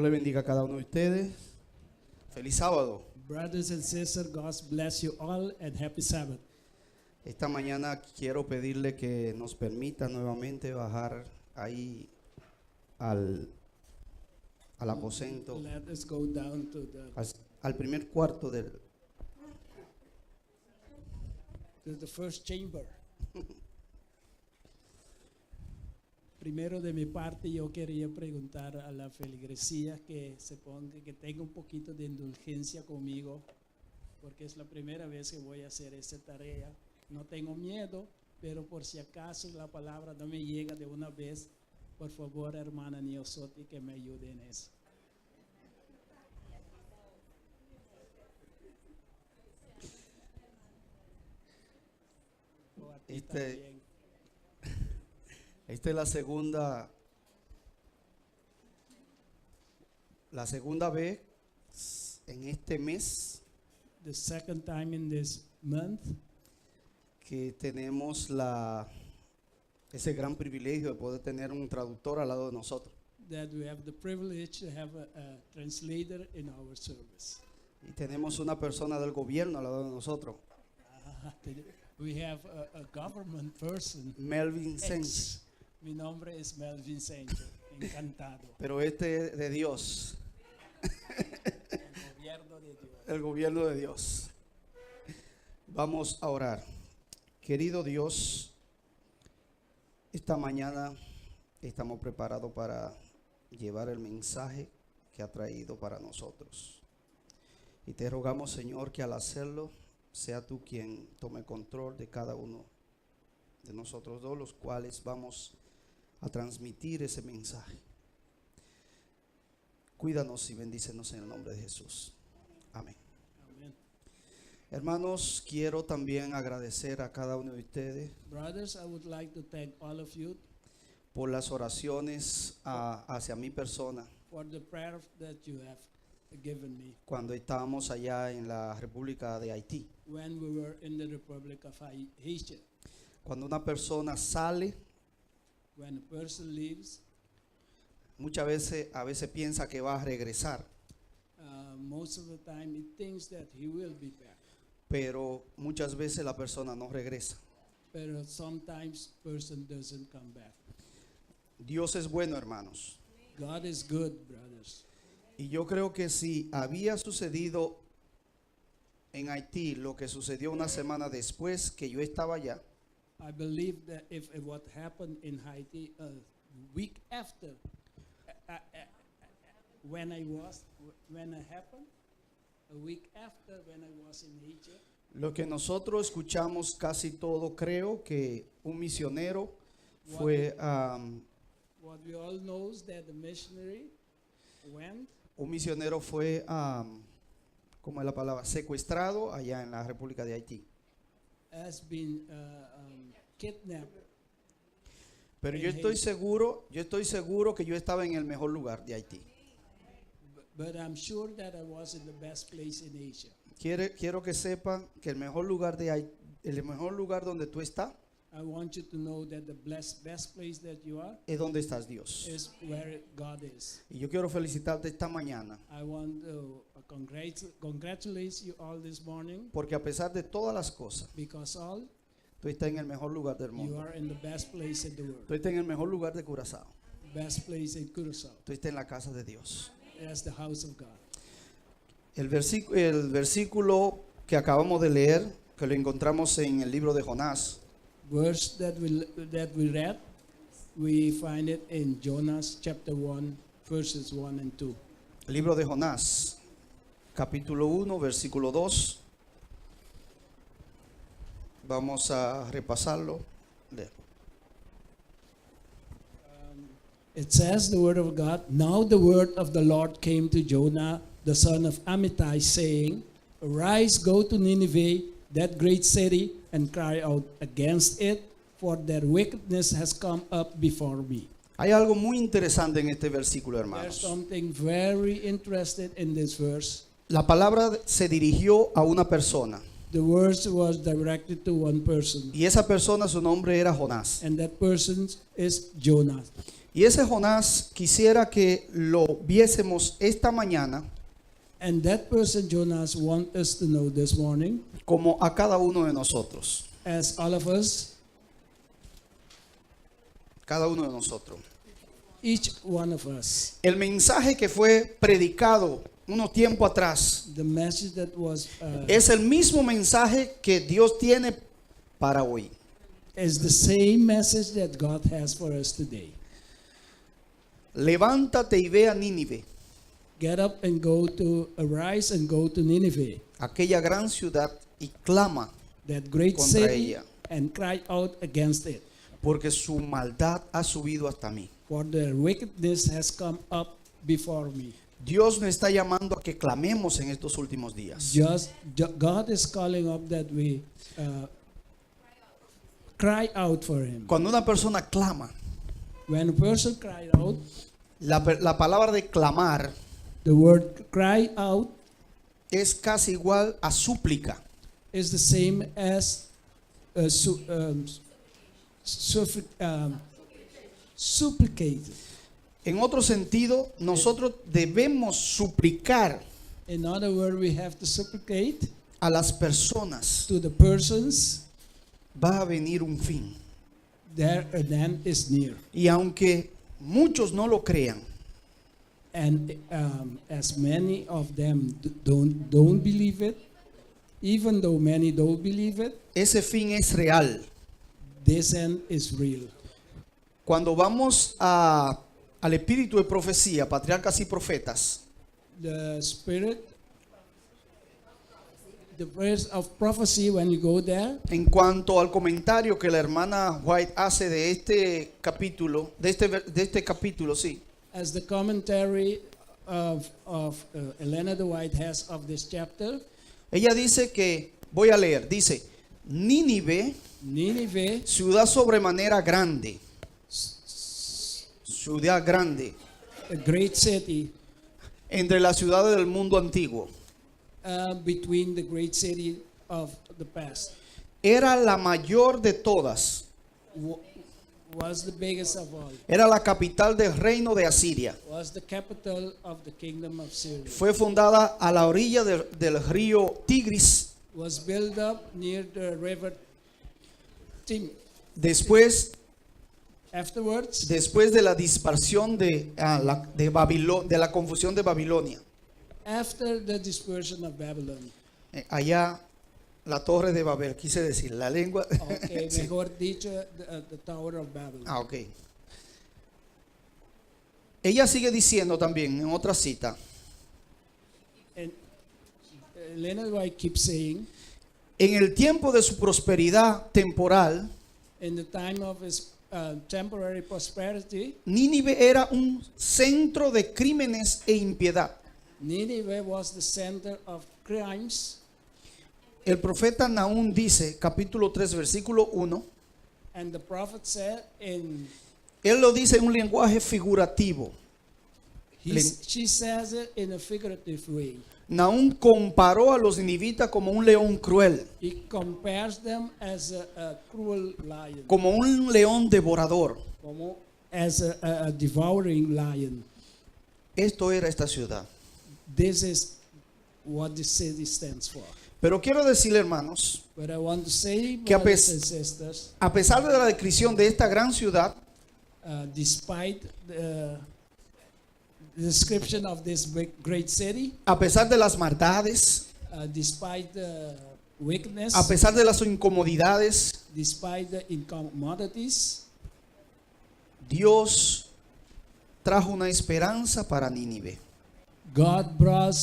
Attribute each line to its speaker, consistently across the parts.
Speaker 1: le bendiga a cada uno de ustedes. Feliz sábado.
Speaker 2: Brothers and sisters, God bless you all and happy Sabbath.
Speaker 1: Esta mañana quiero pedirle que nos permita nuevamente bajar ahí al, al aposento,
Speaker 2: Let us go down to the,
Speaker 1: al, al primer cuarto del...
Speaker 2: to the first chamber. Primero de mi parte yo quería preguntar a la feligresía que se ponga, que tenga un poquito de indulgencia conmigo, porque es la primera vez que voy a hacer esta tarea. No tengo miedo, pero por si acaso la palabra no me llega de una vez, por favor, hermana Niosotti, que me ayude en eso. O a ti
Speaker 1: Este-
Speaker 2: también.
Speaker 1: Esta es la segunda, la segunda vez en este mes
Speaker 2: The second time in this month
Speaker 1: que tenemos la, ese gran privilegio de poder tener un traductor al lado de nosotros.
Speaker 2: that we have the privilege to have a translator in our service.
Speaker 1: Y tenemos una persona del gobierno al lado de nosotros,
Speaker 2: Ah, We have a government person.
Speaker 1: Melvin Sánchez.
Speaker 2: Ex. Mi nombre es Melvin Sánchez. Encantado.
Speaker 1: Pero este es de Dios,
Speaker 2: El gobierno de Dios.
Speaker 1: el gobierno de Dios. Vamos a orar. Querido Dios, esta mañana estamos preparados para llevar el mensaje que ha traído para nosotros. Y te rogamos, Señor, que al hacerlo sea tú quien tome control de cada uno de nosotros dos, los cuales vamos a transmitir ese mensaje. Cuídanos y bendícenos en el nombre de Jesús. Amén.
Speaker 2: Amen.
Speaker 1: Hermanos, quiero también agradecer a cada uno de ustedes
Speaker 2: Brothers, I would like to thank all of you
Speaker 1: por las oraciones ah, hacia mi persona
Speaker 2: for the prayer that you have given me
Speaker 1: cuando estábamos allá en la República de Haití.
Speaker 2: when we were in the Republic of Haiti.
Speaker 1: Cuando una persona sale,
Speaker 2: When a person leaves,
Speaker 1: muchas veces a veces piensa que va a regresar,
Speaker 2: most of the time he thinks that he will be back.
Speaker 1: pero muchas veces la persona no regresa.
Speaker 2: But sometimes person doesn't come back.
Speaker 1: Dios es bueno, hermanos.
Speaker 2: God is good, brothers.
Speaker 1: Y yo creo que si había sucedido en Haití lo que sucedió una semana después que yo estaba allá,
Speaker 2: I believe that if what happened in Haiti a week after, when I was, when it happened, a week after when I was in Haiti,
Speaker 1: Lo que nosotros escuchamos casi todo, creo que un misionero fue, am,
Speaker 2: what we all know is that the missionary went,
Speaker 1: un misionero fue, am, ¿cómo es la palabra? Secuestrado allá en la República de Haití.
Speaker 2: has been kidnapped.
Speaker 1: Pero
Speaker 2: En
Speaker 1: yo estoy
Speaker 2: Haití.
Speaker 1: seguro, yo estoy seguro que yo estaba en el mejor lugar de Haití.
Speaker 2: But I'm sure that I was in the best place in Asia.
Speaker 1: Quiere- quiero que sepan que el mejor lugar de Haití, el mejor lugar donde tú estás
Speaker 2: I want you to know that the best place that you are
Speaker 1: es donde estás Dios.
Speaker 2: is where God is.
Speaker 1: Y yo quiero felicitarte esta mañana,
Speaker 2: I want to congratulate you all this morning
Speaker 1: porque a pesar de todas las cosas,
Speaker 2: because all
Speaker 1: tú estás en el mejor lugar del
Speaker 2: you
Speaker 1: mundo.
Speaker 2: are in the best place in the world,
Speaker 1: Tú estás en el mejor lugar de Curazao.
Speaker 2: best place in Curacao.
Speaker 1: Tú estás en la casa de Dios.
Speaker 2: That's the house of God.
Speaker 1: El versículo, el versículo que acabamos de leer, que lo encontramos en el libro de Jonás,
Speaker 2: Verse that we read, we find it in Jonas chapter 1, verses 1 and 2.
Speaker 1: el libro de Jonás, capítulo 1, versículo 2. Vamos a repasarlo. Leer.
Speaker 2: It says the word of God. Now the word of the Lord came to Jonah, the son of Amittai, saying, Arise, go to Nineveh, that great city, and cry out against it, for their wickedness has come up before me.
Speaker 1: Hay algo muy interesante en este versículo,
Speaker 2: There's
Speaker 1: hermanos.
Speaker 2: something very interesting in this verse.
Speaker 1: La palabra se dirigió a una persona.
Speaker 2: The words was directed to one person,
Speaker 1: Y esa persona, su nombre era Jonás.
Speaker 2: And that person is Jonah.
Speaker 1: Y ese Jonás quisiera que lo viésemos esta mañana
Speaker 2: And that person, Jonas, want us to know this morning,
Speaker 1: como a cada uno de nosotros.
Speaker 2: As all of us,
Speaker 1: Cada uno de nosotros.
Speaker 2: Each one of us.
Speaker 1: El mensaje que fue predicado unos tiempo atrás
Speaker 2: The message that was
Speaker 1: es el mismo mensaje que Dios tiene para hoy.
Speaker 2: Is the same message that God has for us today.
Speaker 1: Levántate y ve a Nínive,
Speaker 2: Get up and go to arise and go to Nineveh,
Speaker 1: aquella gran ciudad, y clama
Speaker 2: that great
Speaker 1: contra
Speaker 2: city,
Speaker 1: ella,
Speaker 2: and cry out against it,
Speaker 1: porque su maldad ha subido hasta mí.
Speaker 2: For their wickedness has come up before me.
Speaker 1: Dios nos está llamando a que clamemos en estos últimos días.
Speaker 2: God is calling up that we cry out for Him.
Speaker 1: Cuando una persona clama,
Speaker 2: When a person cry out,
Speaker 1: la palabra de clamar
Speaker 2: the word "cry out"
Speaker 1: es casi igual a súplica.
Speaker 2: Is the same as supplicate.
Speaker 1: En otro sentido, nosotros debemos suplicar
Speaker 2: In other words, we have to supplicate
Speaker 1: a las personas.
Speaker 2: To the persons.
Speaker 1: Va a venir un fin.
Speaker 2: There an end is near.
Speaker 1: Y aunque muchos no lo crean,
Speaker 2: And as many of them don't believe it, even though many don't believe it,
Speaker 1: ese fin es real.
Speaker 2: This end is real.
Speaker 1: Cuando vamos al espíritu de profecía, patriarcas y profetas,
Speaker 2: The spirit, the verse of prophecy, when you go there,
Speaker 1: en cuanto al comentario que la hermana White hace de este capítulo, de este capítulo, sí,
Speaker 2: as the commentary of Elena de White has of this chapter,
Speaker 1: ella dice que, voy a leer, dice: Nínive,
Speaker 2: Nineveh,
Speaker 1: ciudad sobremanera grande, ciudad grande,
Speaker 2: a great city
Speaker 1: entre las ciudades del mundo antiguo,
Speaker 2: between the great city of the past,
Speaker 1: era la mayor de todas,
Speaker 2: was the biggest of all,
Speaker 1: era la capital del reino de Asiria.
Speaker 2: Was the capital of the kingdom of Syria,
Speaker 1: Fue fundada a la orilla del río Tigris.
Speaker 2: Was built up near the river Tim.
Speaker 1: Después,
Speaker 2: Afterwards,
Speaker 1: después de la dispersión de la confusión de Babilonia.
Speaker 2: After the dispersion of Babylon.
Speaker 1: Allá la torre de Babel, quise decir, la lengua.
Speaker 2: Okay,
Speaker 1: Sí.
Speaker 2: mejor dicho, the Tower of Babel.
Speaker 1: Ah, ok. Ella sigue diciendo también en otra cita,
Speaker 2: And Elena White keeps saying,
Speaker 1: en el tiempo de su prosperidad temporal,
Speaker 2: in the time of his temporary prosperity,
Speaker 1: Nínive era un centro de crímenes e impiedad.
Speaker 2: Nineveh was the center of crimes,
Speaker 1: El profeta Nahum dice, capítulo 3, versículo 1,
Speaker 2: and the prophet said in
Speaker 1: él lo dice en un lenguaje figurativo.
Speaker 2: She says it in a figurative way.
Speaker 1: Nahum comparó a los ninivitas como un león cruel,
Speaker 2: He compares them as a cruel lion,
Speaker 1: como un león devorador.
Speaker 2: como as a devouring lion.
Speaker 1: Esto era esta ciudad.
Speaker 2: This is what the city stands for.
Speaker 1: Pero quiero decirle, hermanos,
Speaker 2: But I want to say,
Speaker 1: que a
Speaker 2: brothers and sisters,
Speaker 1: a pesar de la descripción de esta gran ciudad,
Speaker 2: despite the description of this big, great city,
Speaker 1: a pesar de las maldades,
Speaker 2: despite the wickedness,
Speaker 1: a pesar de las incomodidades,
Speaker 2: despite the incommodities,
Speaker 1: Dios trajo una esperanza para Nínive.
Speaker 2: God brought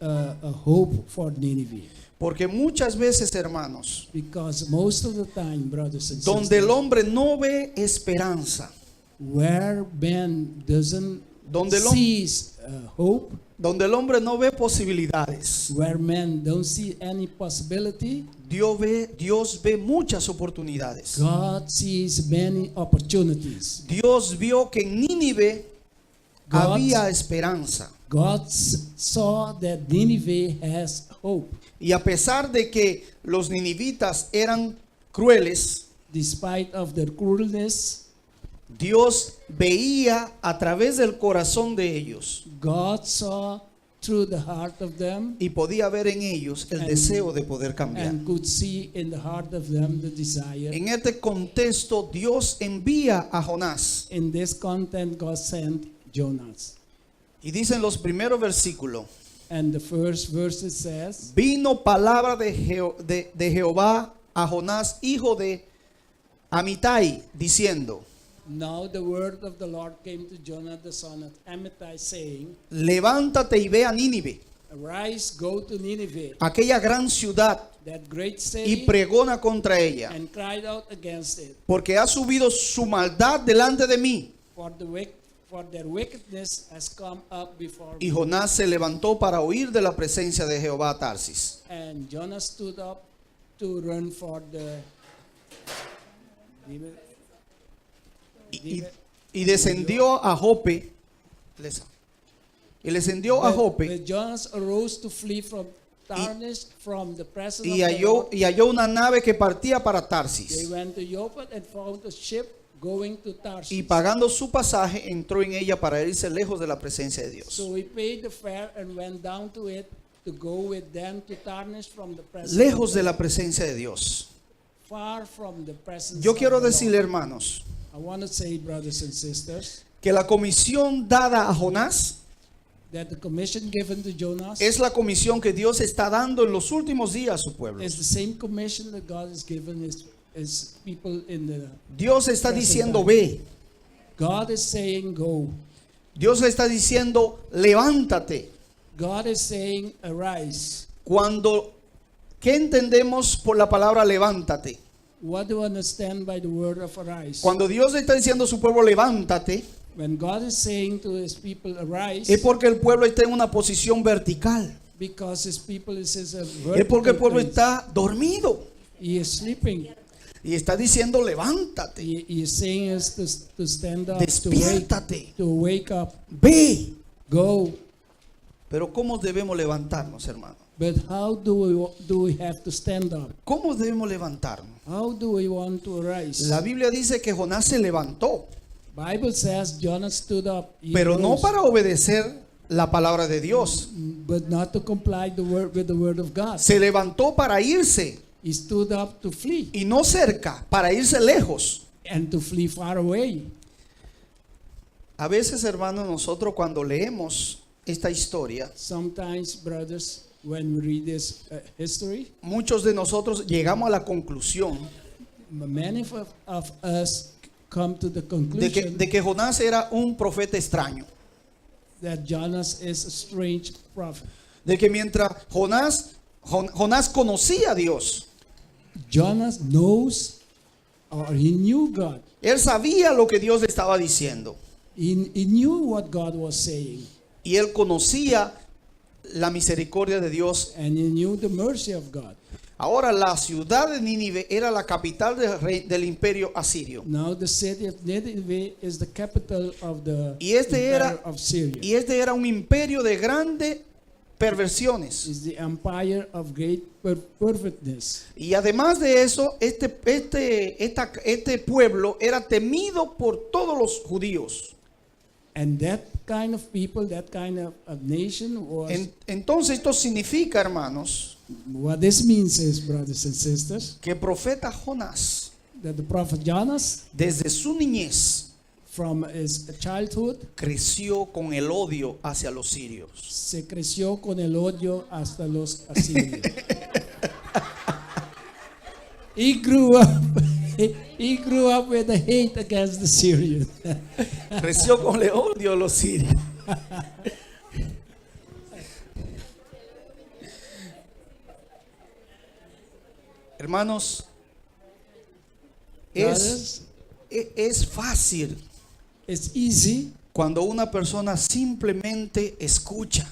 Speaker 2: a hope for Nineveh.
Speaker 1: Porque muchas veces, hermanos,
Speaker 2: Because most of the time, brothers and
Speaker 1: donde el
Speaker 2: sisters,
Speaker 1: hombre no ve esperanza,
Speaker 2: where man doesn't
Speaker 1: donde el,
Speaker 2: sees hope,
Speaker 1: donde el hombre no ve posibilidades,
Speaker 2: where men don't see any possibility,
Speaker 1: Dios ve muchas oportunidades.
Speaker 2: God sees many opportunities.
Speaker 1: Dios vio que en Nínive
Speaker 2: God,
Speaker 1: había esperanza.
Speaker 2: God saw that Nineveh has hope.
Speaker 1: Y a pesar de que los ninivitas eran crueles,
Speaker 2: Despite of their cruelness,
Speaker 1: Dios veía a través del corazón de ellos
Speaker 2: God saw through the heart of them
Speaker 1: y podía ver en ellos el deseo de poder cambiar.
Speaker 2: and could see in the heart of them the desire.
Speaker 1: En este contexto, Dios envía a Jonás.
Speaker 2: In this content, God sent Jonas.
Speaker 1: Y dicen los primeros versículos,
Speaker 2: And the first verse it says,
Speaker 1: vino palabra de Jehová a Jonás, hijo de Amitai, diciendo,
Speaker 2: Now the word of the Lord came to Jonah the son of Amittai, saying,
Speaker 1: levántate y ve a Nínive,
Speaker 2: Arise, go to Nineveh,
Speaker 1: aquella gran ciudad,
Speaker 2: that great
Speaker 1: y
Speaker 2: city,
Speaker 1: pregona contra ella,
Speaker 2: and cried out against it,
Speaker 1: porque ha subido su maldad delante de mí.
Speaker 2: for their wickedness has come up before
Speaker 1: Y
Speaker 2: me.
Speaker 1: Jonás se levantó para huir de la presencia de Jehová a Tarsis.
Speaker 2: And Jonah stood up to run for the. Dime-
Speaker 1: Y descendió a Jope. Y descendió a
Speaker 2: But,
Speaker 1: Jope
Speaker 2: but Jonas arose to flee from Tarnish from the presence
Speaker 1: y
Speaker 2: of the
Speaker 1: halló,
Speaker 2: Lord.
Speaker 1: y halló una nave que partía para
Speaker 2: They
Speaker 1: Tarsis.
Speaker 2: went to Joppa and found a ship going to Tarsus.
Speaker 1: Y pagando su pasaje, entró en ella para irse lejos de la presencia de Dios.
Speaker 2: So he paid the fare and went down to it to go with them to Tarnish from the presence
Speaker 1: Lejos
Speaker 2: of
Speaker 1: de
Speaker 2: the
Speaker 1: la presencia de Dios.
Speaker 2: Far from the presence
Speaker 1: Yo
Speaker 2: of
Speaker 1: quiero
Speaker 2: the
Speaker 1: decirle,
Speaker 2: Lord.
Speaker 1: hermanos,
Speaker 2: I want to say, brothers and sisters,
Speaker 1: que la comisión dada a Jonás
Speaker 2: that the commission given to Jonas
Speaker 1: es la comisión que Dios está dando en los últimos días a su pueblo.
Speaker 2: is the same commission that God has given his people in the
Speaker 1: Dios está diciendo, ve.
Speaker 2: God is saying go.
Speaker 1: Dios le está diciendo, levántate.
Speaker 2: God is saying arise.
Speaker 1: Cuando, ¿qué entendemos por la palabra levántate?
Speaker 2: What do you understand by the word of arise?
Speaker 1: Cuando Dios le está diciendo a su pueblo, levántate,
Speaker 2: When God is saying to his people arise,
Speaker 1: es porque el pueblo está en una posición vertical.
Speaker 2: because his people is in a
Speaker 1: Es porque el
Speaker 2: vertical
Speaker 1: pueblo
Speaker 2: place.
Speaker 1: está dormido.
Speaker 2: He is sleeping.
Speaker 1: Y está diciendo, levántate,
Speaker 2: He is saying is to stand up,
Speaker 1: despiértate,
Speaker 2: to wake up,
Speaker 1: ve.
Speaker 2: go.
Speaker 1: Pero ¿cómo debemos levantarnos, hermano?
Speaker 2: But how do we have to stand up?
Speaker 1: ¿Cómo debemos levantarnos?
Speaker 2: How do we want to arise?
Speaker 1: La Biblia dice que Jonás se levantó,
Speaker 2: Bible says Jonah stood up, he
Speaker 1: pero no
Speaker 2: rose,
Speaker 1: para obedecer la palabra de Dios.
Speaker 2: but not to comply the word with the word of God.
Speaker 1: Se levantó para irse
Speaker 2: He stood up to flee
Speaker 1: y no cerca, para irse lejos.
Speaker 2: and to flee far away.
Speaker 1: A veces, hermanos, nosotros cuando leemos esta historia,
Speaker 2: Sometimes, brothers, when we read this history,
Speaker 1: muchos de nosotros llegamos a la conclusión
Speaker 2: many of us come to the
Speaker 1: de que,
Speaker 2: conclusion
Speaker 1: de que Jonás era un profeta extraño.
Speaker 2: that Jonas is a strange prophet.
Speaker 1: De que mientras Jonás conocía a Dios,
Speaker 2: Jonas knows or he knew God.
Speaker 1: él sabía lo que Dios le estaba diciendo.
Speaker 2: He knew what God was saying,
Speaker 1: Y él conocía la misericordia de Dios.
Speaker 2: and he knew the mercy of God.
Speaker 1: Ahora, la ciudad de Nínive era la capital del imperio asirio.
Speaker 2: Now the city of Nineveh is the capital of the
Speaker 1: Y este
Speaker 2: empire
Speaker 1: era-
Speaker 2: of Syria.
Speaker 1: Y este era un imperio de grandes perversiones.
Speaker 2: Is the empire of great perverseness.
Speaker 1: Y además de eso, este pueblo era temido por todos los judíos.
Speaker 2: And that kind of people, that kind of nation was
Speaker 1: Entonces esto significa, hermanos,
Speaker 2: what this means is, brothers and sisters,
Speaker 1: que el profeta Jonás,
Speaker 2: that the prophet Jonas,
Speaker 1: desde su niñez,
Speaker 2: from his childhood,
Speaker 1: creció con el odio hacia los sirios.
Speaker 2: se creció con el odio hasta los asirios. He grew up. He grew up with a hate against the Syrians.
Speaker 1: Creció con el odio a los sirios. Hermanos,
Speaker 2: Brothers,
Speaker 1: es fácil
Speaker 2: it's easy
Speaker 1: cuando una persona simplemente escucha,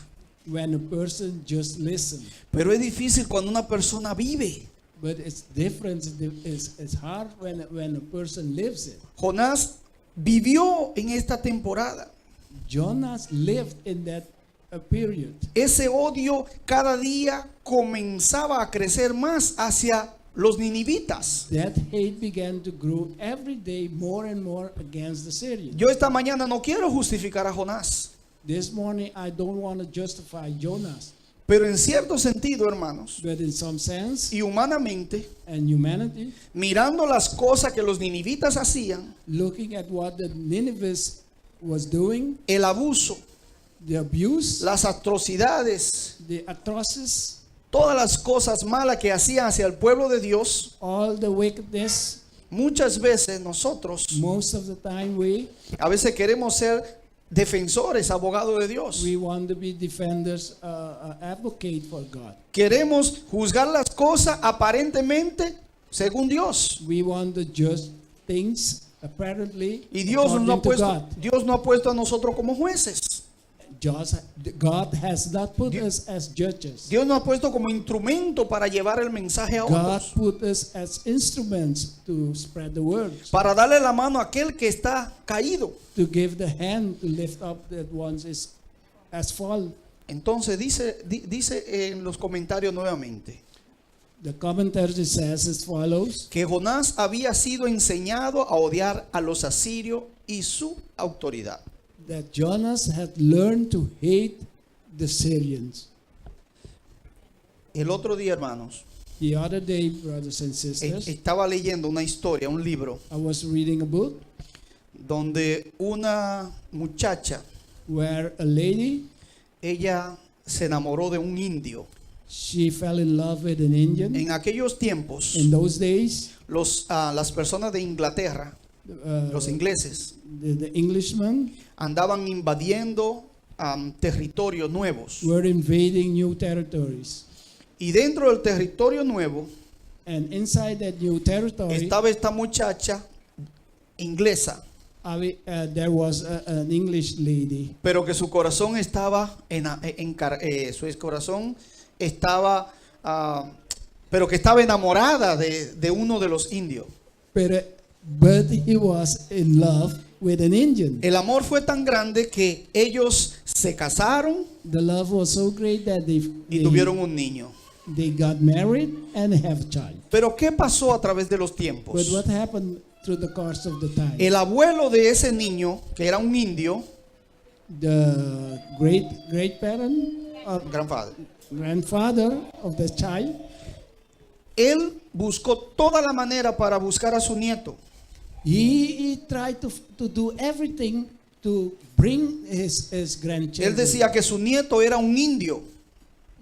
Speaker 2: when a person just listens,
Speaker 1: pero es difícil cuando una persona vive.
Speaker 2: but it's different. It's hard when a person lives it.
Speaker 1: Jonás vivió en esta temporada.
Speaker 2: Jonas lived in that a period.
Speaker 1: Ese odio cada día comenzaba a crecer más hacia los ninivitas.
Speaker 2: That hate began to grow every day more and more against the Syrians.
Speaker 1: Yo esta mañana no quiero justificar a Jonás,
Speaker 2: This morning, I don't want to justify Jonas,
Speaker 1: pero en cierto sentido, hermanos,
Speaker 2: but in some sense
Speaker 1: y humanamente,
Speaker 2: and humanity,
Speaker 1: mirando las cosas que los ninivitas hacían,
Speaker 2: looking at what the Ninevites was doing,
Speaker 1: el abuso,
Speaker 2: the abuse,
Speaker 1: las atrocidades,
Speaker 2: the atrocities,
Speaker 1: todas las cosas malas que hacían hacia el pueblo de Dios,
Speaker 2: all the wickedness,
Speaker 1: muchas veces nosotros
Speaker 2: most of the time we
Speaker 1: a veces queremos ser defensores, abogados de Dios.
Speaker 2: we want to be defenders, advocate for God.
Speaker 1: Queremos juzgar las cosas aparentemente según Dios.
Speaker 2: We want to judge things apparently
Speaker 1: Y Dios no ha
Speaker 2: according to
Speaker 1: puesto,
Speaker 2: God.
Speaker 1: Dios no ha puesto a nosotros como jueces.
Speaker 2: God has not put us as judges.
Speaker 1: Dios nos ha puesto como instrumento para llevar el mensaje a
Speaker 2: God
Speaker 1: otros.
Speaker 2: put us as instruments to spread the word,
Speaker 1: Para darle la mano a aquel que está caído.
Speaker 2: to give the hand to lift up that ones is as fall.
Speaker 1: Entonces dice en los comentarios nuevamente
Speaker 2: The commentary says as follows:
Speaker 1: que Jonás había sido enseñado a odiar a los asirios y su autoridad.
Speaker 2: that Jonas had learned to hate the Syrians.
Speaker 1: El otro día, hermanos,
Speaker 2: The other day, brothers and sisters,
Speaker 1: estaba leyendo una historia, un libro,
Speaker 2: I was reading a book
Speaker 1: donde una muchacha,
Speaker 2: where a lady,
Speaker 1: ella se enamoró de un indio.
Speaker 2: she fell in love with an Indian.
Speaker 1: En aquellos tiempos,
Speaker 2: In those days,
Speaker 1: las personas de Inglaterra, los ingleses,
Speaker 2: the Englishmen
Speaker 1: andaban invadiendo territorios nuevos.
Speaker 2: were invading new territories.
Speaker 1: Y dentro del territorio nuevo
Speaker 2: And inside that new territory,
Speaker 1: estaba esta muchacha inglesa,
Speaker 2: there was an English lady,
Speaker 1: pero que su corazón estaba en, en car- su corazón estaba, pero que estaba enamorada de uno de los indios.
Speaker 2: But he was in love with an Indian.
Speaker 1: El amor fue tan grande que ellos se casaron
Speaker 2: The love was so great that
Speaker 1: y tuvieron un niño.
Speaker 2: they got married and have a child.
Speaker 1: Pero ¿qué pasó a través de los tiempos?
Speaker 2: But what happened through the course of the time?
Speaker 1: El abuelo de ese niño, que era un indio,
Speaker 2: The great great parent,
Speaker 1: grandfather,
Speaker 2: grandfather of the child,
Speaker 1: él buscó toda la manera para buscar a su nieto.
Speaker 2: he tried to do everything to bring his grandchildren.
Speaker 1: Él decía que su nieto era un indio.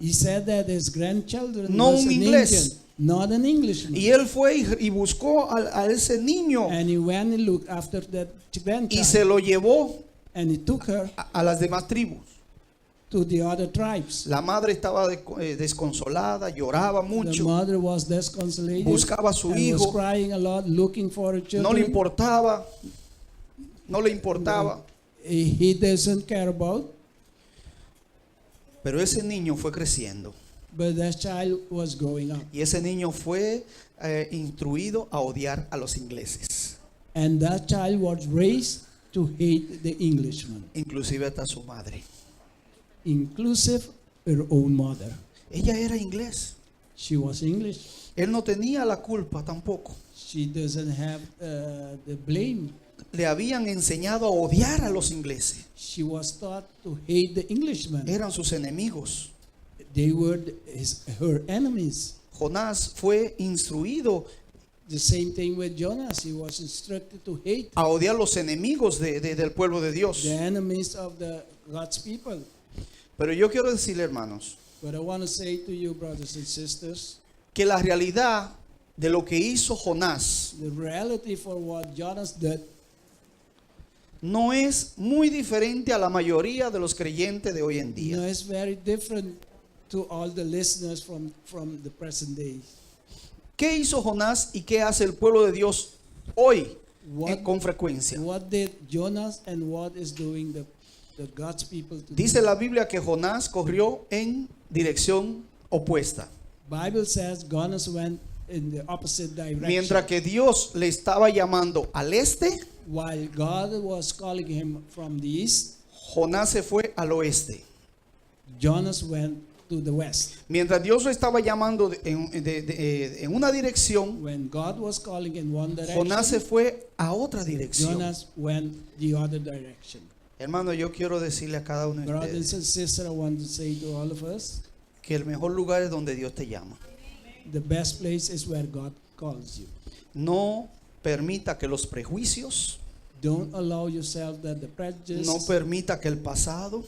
Speaker 2: He said that his grandchildren
Speaker 1: No
Speaker 2: was
Speaker 1: un
Speaker 2: an
Speaker 1: inglés.
Speaker 2: Indian, not an Englishman.
Speaker 1: Y él fue y buscó a ese niño
Speaker 2: And he went and looked after that grandchild.
Speaker 1: y se lo llevó
Speaker 2: And he took her
Speaker 1: a las demás tribus.
Speaker 2: to the other tribes.
Speaker 1: La madre estaba desconsolada, lloraba
Speaker 2: The
Speaker 1: mucho,
Speaker 2: mother was desconsolated
Speaker 1: buscaba a su
Speaker 2: and was
Speaker 1: hijo,
Speaker 2: crying a lot, looking for her children.
Speaker 1: no le importaba, no le importaba.
Speaker 2: He doesn't care about,
Speaker 1: Pero ese niño fue creciendo
Speaker 2: but that child was growing up.
Speaker 1: y ese niño fue instruido a odiar a los ingleses,
Speaker 2: And that child was raised to hate the Englishman,
Speaker 1: inclusive hasta su madre.
Speaker 2: inclusive her own mother.
Speaker 1: Ella era inglés.
Speaker 2: She was English.
Speaker 1: Él no tenía la culpa tampoco.
Speaker 2: She doesn't have the blame.
Speaker 1: Le habían enseñado a odiar a los ingleses.
Speaker 2: She was taught to hate the Englishmen.
Speaker 1: Eran sus enemigos.
Speaker 2: They were her enemies.
Speaker 1: Jonás fue instruido
Speaker 2: The same thing with Jonas. He was instructed to hate
Speaker 1: a odiar los enemigos del pueblo de Dios.
Speaker 2: the enemies of the God's people.
Speaker 1: Pero yo quiero decirle, hermanos,
Speaker 2: But I want to say to you, brothers and sisters,
Speaker 1: que la realidad de lo que hizo Jonás
Speaker 2: the reality for what Jonas did
Speaker 1: no es muy diferente a la mayoría de los creyentes de hoy en día.
Speaker 2: no, is very different to all the listeners from the present day.
Speaker 1: ¿Qué hizo Jonás y qué hace el pueblo de Dios hoy con frecuencia?
Speaker 2: What did Jonas and what is doing the God's people today?
Speaker 1: Dice la Biblia que Jonás corrió en dirección opuesta.
Speaker 2: Bible says Jonas went in the opposite direction.
Speaker 1: Mientras que Dios le estaba llamando al este,
Speaker 2: While God was calling him from the east,
Speaker 1: Jonás se fue al oeste.
Speaker 2: Jonas went to the west.
Speaker 1: Mientras Dios lo estaba llamando en una dirección,
Speaker 2: When God was calling in one direction,
Speaker 1: Jonás se fue a otra dirección.
Speaker 2: Jonas went the other direction.
Speaker 1: Hermano, yo quiero decirle a cada uno de
Speaker 2: Brothers
Speaker 1: ustedes
Speaker 2: and sisters, I want to say to all of us,
Speaker 1: que el mejor lugar es donde Dios te llama.
Speaker 2: the best place is where God calls you.
Speaker 1: No permita que los prejuicios,
Speaker 2: Don't allow yourself that the prejudice,
Speaker 1: no permita que el pasado,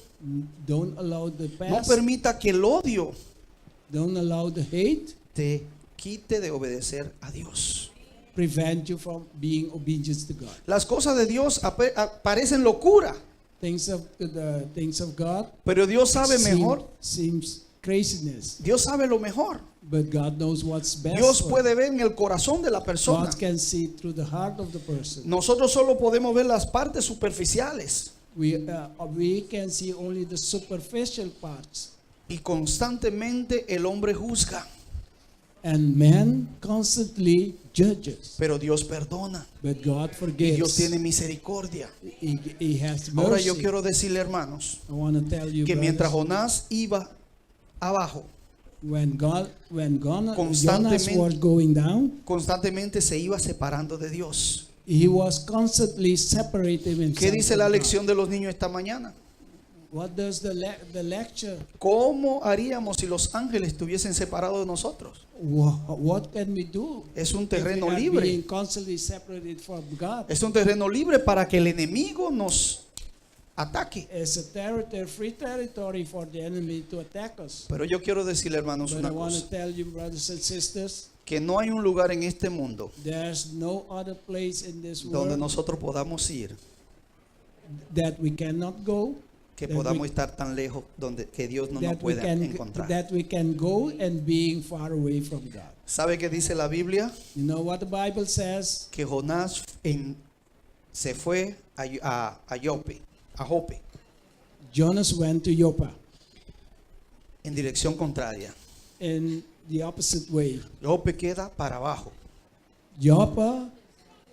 Speaker 2: don't allow the
Speaker 1: no
Speaker 2: past,
Speaker 1: permita que el odio
Speaker 2: don't allow the hate
Speaker 1: te quite de obedecer a Dios.
Speaker 2: prevent you from being obedient to God.
Speaker 1: Las cosas de Dios parecen locura,
Speaker 2: The things of God
Speaker 1: pero Dios sabe mejor.
Speaker 2: seems craziness,
Speaker 1: Dios sabe lo mejor.
Speaker 2: but God knows what's best.
Speaker 1: Dios
Speaker 2: for
Speaker 1: puede ver en el corazón de la persona.
Speaker 2: God can see through the heart of the person.
Speaker 1: Nosotros solo podemos ver las partes superficiales
Speaker 2: We can see only the superficial parts,
Speaker 1: y constantemente el hombre juzga,
Speaker 2: and man constantly judges.
Speaker 1: pero Dios perdona.
Speaker 2: But God
Speaker 1: Y
Speaker 2: forgives.
Speaker 1: Dios tiene misericordia.
Speaker 2: He has mercy.
Speaker 1: Ahora yo quiero decirle, hermanos,
Speaker 2: I want to tell you,
Speaker 1: que mientras
Speaker 2: brothers,
Speaker 1: Jonás iba abajo,
Speaker 2: when Jonas was going down,
Speaker 1: constantemente se iba separando de Dios.
Speaker 2: he was constantly separating himself
Speaker 1: ¿Qué dice la
Speaker 2: from God.
Speaker 1: lección de los niños esta mañana?
Speaker 2: What does the lecture?
Speaker 1: ¿Cómo haríamos si los ángeles estuviesen separados de nosotros?
Speaker 2: What can we do?
Speaker 1: Es un
Speaker 2: if we
Speaker 1: terreno
Speaker 2: are
Speaker 1: libre.
Speaker 2: being constantly separated from God.
Speaker 1: Es un terreno libre para que el enemigo nos ataque.
Speaker 2: It's a territory, free territory for the enemy to attack us.
Speaker 1: Pero yo quiero decirle, hermanos,
Speaker 2: But
Speaker 1: una
Speaker 2: I want
Speaker 1: cosa.
Speaker 2: to tell you, brothers and sisters,
Speaker 1: Que no hay un lugar en este mundo
Speaker 2: there's no other place in this
Speaker 1: donde
Speaker 2: world
Speaker 1: nosotros podamos ir,
Speaker 2: that we cannot go,
Speaker 1: que
Speaker 2: that
Speaker 1: podamos
Speaker 2: we,
Speaker 1: estar tan lejos donde que Dios no nos
Speaker 2: that we
Speaker 1: pueda
Speaker 2: can
Speaker 1: encontrar.
Speaker 2: that we can go and being far away from God.
Speaker 1: ¿Sabe qué dice la Biblia?
Speaker 2: You know what the Bible says?
Speaker 1: Que Jonás se fue a Jope, a Jope,
Speaker 2: Jonas went to Joppa
Speaker 1: en dirección contraria.
Speaker 2: in the opposite way.
Speaker 1: Jope queda para abajo.
Speaker 2: Joppa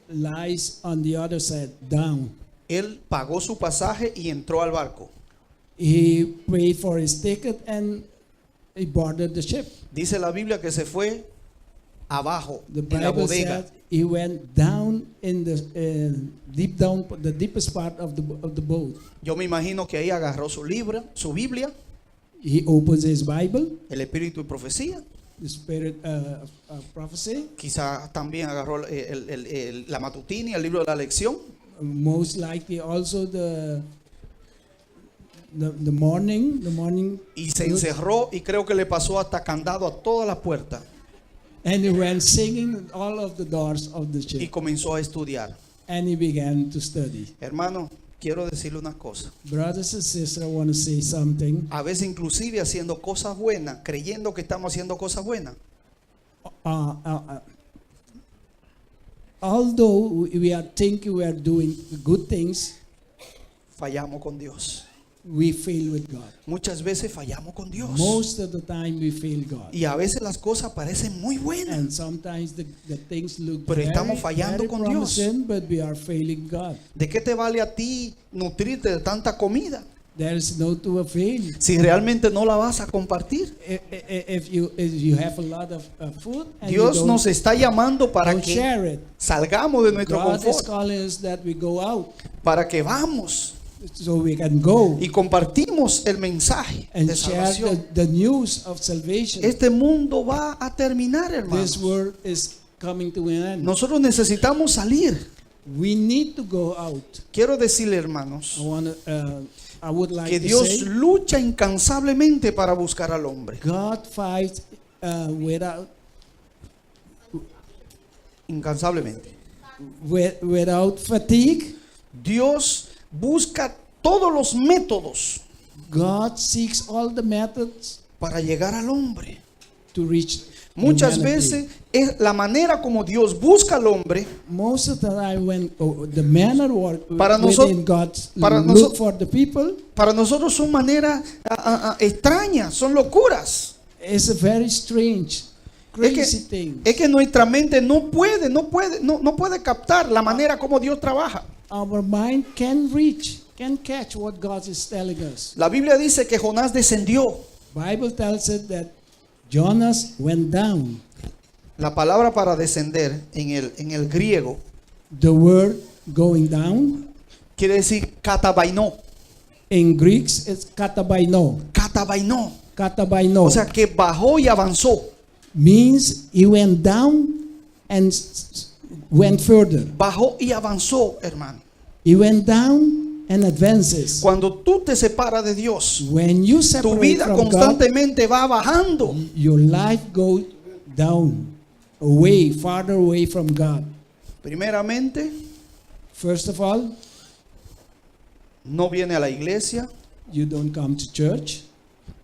Speaker 2: lies on the other side, down.
Speaker 1: Él pagó su pasaje y entró al barco.
Speaker 2: He paid for his ticket and he boarded the ship.
Speaker 1: Dice la Biblia que se fue abajo,
Speaker 2: The
Speaker 1: en la
Speaker 2: Bible
Speaker 1: bodega.
Speaker 2: said he went down in the deep down, the deepest part of the boat.
Speaker 1: Yo me imagino que ahí agarró su libro, su Biblia,
Speaker 2: He opens his Bible,
Speaker 1: el Espíritu y profecía.
Speaker 2: the spirit of prophecy.
Speaker 1: Quizá también agarró la matutina y el libro de la lección.
Speaker 2: Most likely also the morning.
Speaker 1: Y se encerró y creo que le pasó hasta candado a todas las puertas.
Speaker 2: And he went singing all of the doors of the
Speaker 1: Y
Speaker 2: ship.
Speaker 1: comenzó a estudiar.
Speaker 2: And he began to study.
Speaker 1: Hermano, quiero decirle una cosa.
Speaker 2: Brothers and sisters, I want to say something.
Speaker 1: A veces inclusive haciendo cosas buenas, creyendo que estamos haciendo cosas buenas,
Speaker 2: Although we are thinking we are doing good things,
Speaker 1: fallamos con Dios.
Speaker 2: we fail with God.
Speaker 1: Muchas veces fallamos con Dios.
Speaker 2: Most of the time we fail God.
Speaker 1: Y a veces las cosas parecen muy buenas.
Speaker 2: And sometimes the things look
Speaker 1: Pero
Speaker 2: very,
Speaker 1: estamos fallando
Speaker 2: very
Speaker 1: con Dios.
Speaker 2: promising, but we are failing God.
Speaker 1: ¿De qué te vale a ti nutrirte de tanta comida
Speaker 2: There is no to avail.
Speaker 1: si realmente no la vas a compartir?
Speaker 2: If you have a lot of food and you
Speaker 1: Dios
Speaker 2: don't,
Speaker 1: nos está llamando para
Speaker 2: don't
Speaker 1: que
Speaker 2: share it,
Speaker 1: salgamos de nuestro
Speaker 2: God is
Speaker 1: confort,
Speaker 2: calling us that we go out
Speaker 1: para que vamos
Speaker 2: so we can go
Speaker 1: y compartimos el mensaje
Speaker 2: and
Speaker 1: de
Speaker 2: share
Speaker 1: salvación.
Speaker 2: the news of salvation.
Speaker 1: Este mundo va a terminar,
Speaker 2: This
Speaker 1: hermanos.
Speaker 2: world is coming to an end.
Speaker 1: Nosotros necesitamos salir.
Speaker 2: We need to go out.
Speaker 1: Quiero decirle, hermanos,
Speaker 2: I would like
Speaker 1: que
Speaker 2: to
Speaker 1: Dios
Speaker 2: say
Speaker 1: lucha incansablemente para buscar al hombre.
Speaker 2: God fights without
Speaker 1: Incansablemente.
Speaker 2: without fatigue.
Speaker 1: Dios busca todos los métodos
Speaker 2: God seeks all the methods
Speaker 1: para llegar al hombre.
Speaker 2: to reach
Speaker 1: Muchas
Speaker 2: humanity.
Speaker 1: veces es la manera como Dios busca al hombre.
Speaker 2: Most of the time when the manner work
Speaker 1: Para
Speaker 2: within God's
Speaker 1: para
Speaker 2: look for the people
Speaker 1: Para nosotros son maneras extrañas, son locuras.
Speaker 2: is a very strange,
Speaker 1: Es
Speaker 2: crazy
Speaker 1: que,
Speaker 2: thing.
Speaker 1: es que nuestra mente no puede, no puede, no, no puede captar la manera como Dios trabaja.
Speaker 2: Our mind can reach. can catch what God is telling us.
Speaker 1: La Biblia dice que Jonás descendió.
Speaker 2: Bible tells us that Jonas went down.
Speaker 1: La palabra para descender en el griego
Speaker 2: The word going down
Speaker 1: quiere decir katabainó.
Speaker 2: in Greeks it's katabaino.
Speaker 1: Katabainó.
Speaker 2: Katabaino
Speaker 1: O sea que bajó y avanzó.
Speaker 2: Means he went down and went further.
Speaker 1: Bajó y avanzó, hermano.
Speaker 2: He went down and advances.
Speaker 1: Cuando tú te separas de Dios,
Speaker 2: When you
Speaker 1: tu
Speaker 2: separate
Speaker 1: vida
Speaker 2: from God,
Speaker 1: constantemente va bajando.
Speaker 2: your life goes down, away, farther away from God.
Speaker 1: Primeramente,
Speaker 2: First of all,
Speaker 1: no viene a la iglesia.
Speaker 2: You don't come to church.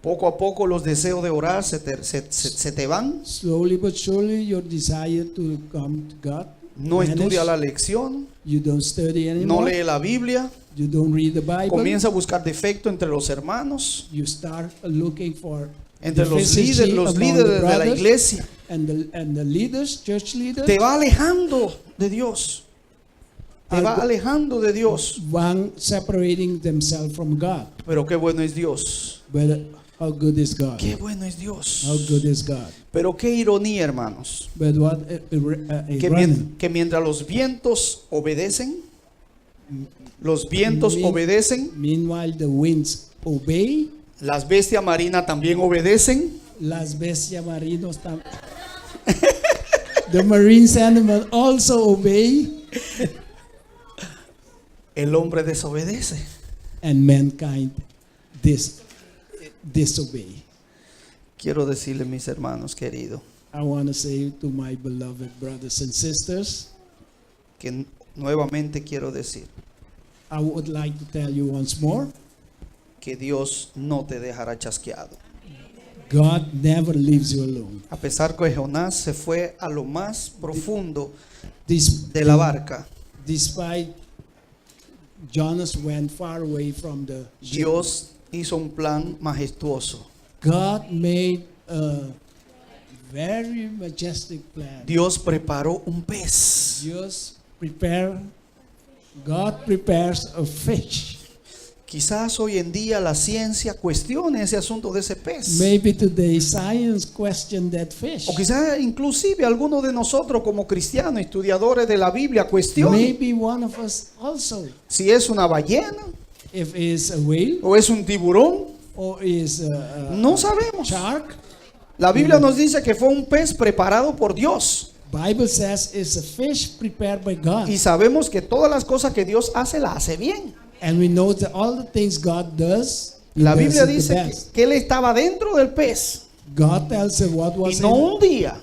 Speaker 1: Poco a poco los deseos de orar se te van.
Speaker 2: Slowly but surely, your desire to come to God
Speaker 1: No
Speaker 2: vanish.
Speaker 1: estudia la lección,
Speaker 2: You don't study
Speaker 1: no
Speaker 2: anymore.
Speaker 1: lee la Biblia.
Speaker 2: You don't read the Bible.
Speaker 1: Comienza a buscar defecto entre los hermanos,
Speaker 2: You start looking for
Speaker 1: entre los
Speaker 2: deficiency
Speaker 1: líderes, los
Speaker 2: among the
Speaker 1: líderes de la
Speaker 2: brothers
Speaker 1: iglesia.
Speaker 2: and the leaders, church leaders.
Speaker 1: Te va alejando de Dios. Te va alejando de Dios.
Speaker 2: One separating themselves from God.
Speaker 1: Pero qué bueno es Dios.
Speaker 2: But how good is God?
Speaker 1: Qué bueno es Dios.
Speaker 2: How good is God?
Speaker 1: Pero qué ironía, hermanos.
Speaker 2: But what
Speaker 1: Que,
Speaker 2: irony.
Speaker 1: que mientras los vientos obedecen, los vientos obedecen,
Speaker 2: Meanwhile, the winds obey.
Speaker 1: Las bestias marinas también obedecen.
Speaker 2: Las bestias marinos tam- the marines animal also obey,
Speaker 1: El hombre desobedece.
Speaker 2: And mankind disobey.
Speaker 1: Quiero decirle, mis hermanos queridos,
Speaker 2: I want to say to my beloved brothers and sisters,
Speaker 1: que nuevamente quiero decir
Speaker 2: I would like to tell you once more,
Speaker 1: que Dios no te dejará chasqueado.
Speaker 2: God never leaves you alone.
Speaker 1: A pesar que Jonás se fue a lo más profundo de la barca,
Speaker 2: Despite Jonas went far away from the ship,
Speaker 1: Dios hizo un plan majestuoso.
Speaker 2: God made a very majestic plan.
Speaker 1: Dios preparó un pez.
Speaker 2: Dios prepare, God prepares a fish.
Speaker 1: Quizás hoy en día la ciencia cuestione ese asunto de ese pez.
Speaker 2: Maybe today science question that fish.
Speaker 1: O quizás inclusive algunos de nosotros como cristianos, estudiadores de la Biblia, cuestionen
Speaker 2: Maybe one of us also,
Speaker 1: si es una ballena
Speaker 2: if it's a whale
Speaker 1: o es un tiburón.
Speaker 2: Or is a
Speaker 1: No sabemos.
Speaker 2: Shark.
Speaker 1: La Biblia nos dice que fue un pez preparado por Dios.
Speaker 2: Bible says it's a fish prepared by God.
Speaker 1: Y sabemos que todas las cosas que Dios hace, las hace bien.
Speaker 2: And we know that all the things God does, He
Speaker 1: La
Speaker 2: does
Speaker 1: Biblia
Speaker 2: it the
Speaker 1: dice que,
Speaker 2: best.
Speaker 1: que él estaba dentro del pez.
Speaker 2: God tells us what
Speaker 1: Y
Speaker 2: was
Speaker 1: no
Speaker 2: in,
Speaker 1: un día,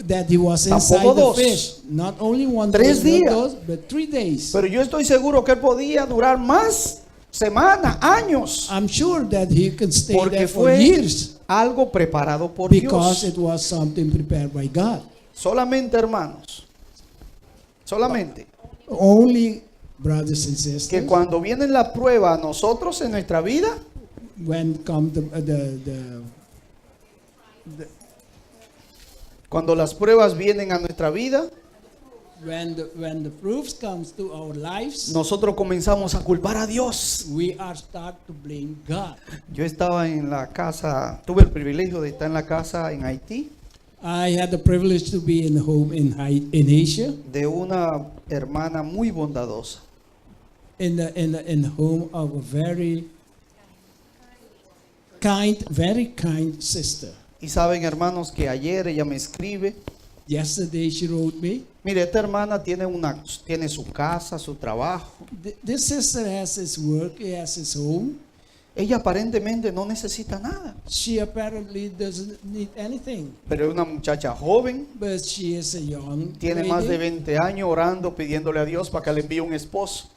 Speaker 2: that he was inside
Speaker 1: tampoco
Speaker 2: the
Speaker 1: dos.
Speaker 2: fish. Not only one
Speaker 1: Tres
Speaker 2: day,
Speaker 1: días.
Speaker 2: not dos, but 3 days.
Speaker 1: Pero yo estoy seguro que él podía durar más semanas, años.
Speaker 2: I'm sure that he can stay
Speaker 1: Porque
Speaker 2: there for
Speaker 1: fue
Speaker 2: years
Speaker 1: algo preparado por
Speaker 2: because
Speaker 1: Dios.
Speaker 2: it was something prepared by God.
Speaker 1: Solamente, hermanos, solamente
Speaker 2: Only, brothers and
Speaker 1: que
Speaker 2: sisters,
Speaker 1: cuando viene la prueba a nosotros en nuestra vida,
Speaker 2: when come the
Speaker 1: cuando las pruebas vienen a nuestra vida,
Speaker 2: when the proofs comes to our lives,
Speaker 1: nosotros comenzamos a culpar a Dios.
Speaker 2: We are start to blame God.
Speaker 1: Yo estaba en la casa, tuve el privilegio de estar en la casa en Haití
Speaker 2: I had the privilege to be in home in Asia,
Speaker 1: de una hermana muy bondadosa.
Speaker 2: in the home of a very kind sister.
Speaker 1: Y saben, hermanos, que ayer ella me escribe.
Speaker 2: Yesterday she wrote me.
Speaker 1: Mire, esta hermana tiene su casa, su trabajo.
Speaker 2: This sister has his work, he has his home.
Speaker 1: Ella aparentemente no necesita nada.
Speaker 2: She apparently doesn't need anything,
Speaker 1: Pero es una muchacha joven,
Speaker 2: but she is a young
Speaker 1: tiene más de
Speaker 2: lady.
Speaker 1: 20 años orando, pidiéndole a Dios para que le envíe un esposo.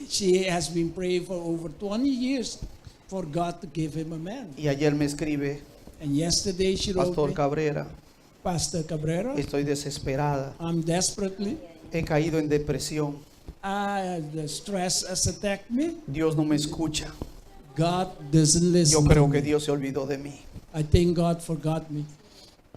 Speaker 2: She has been praying for over 20 years for God to give him a man.
Speaker 1: Y ayer me escribe,
Speaker 2: And yesterday she wrote
Speaker 1: Pastor
Speaker 2: me,
Speaker 1: Cabrera,
Speaker 2: "Pastor Cabrera,
Speaker 1: estoy desesperada,
Speaker 2: I'm desperately,
Speaker 1: he caído en depresión,
Speaker 2: the stress has attacked me.
Speaker 1: Dios no me escucha,
Speaker 2: God doesn't listen
Speaker 1: yo creo
Speaker 2: to
Speaker 1: que
Speaker 2: me.
Speaker 1: Dios se olvidó de mí.
Speaker 2: I think God forgot me."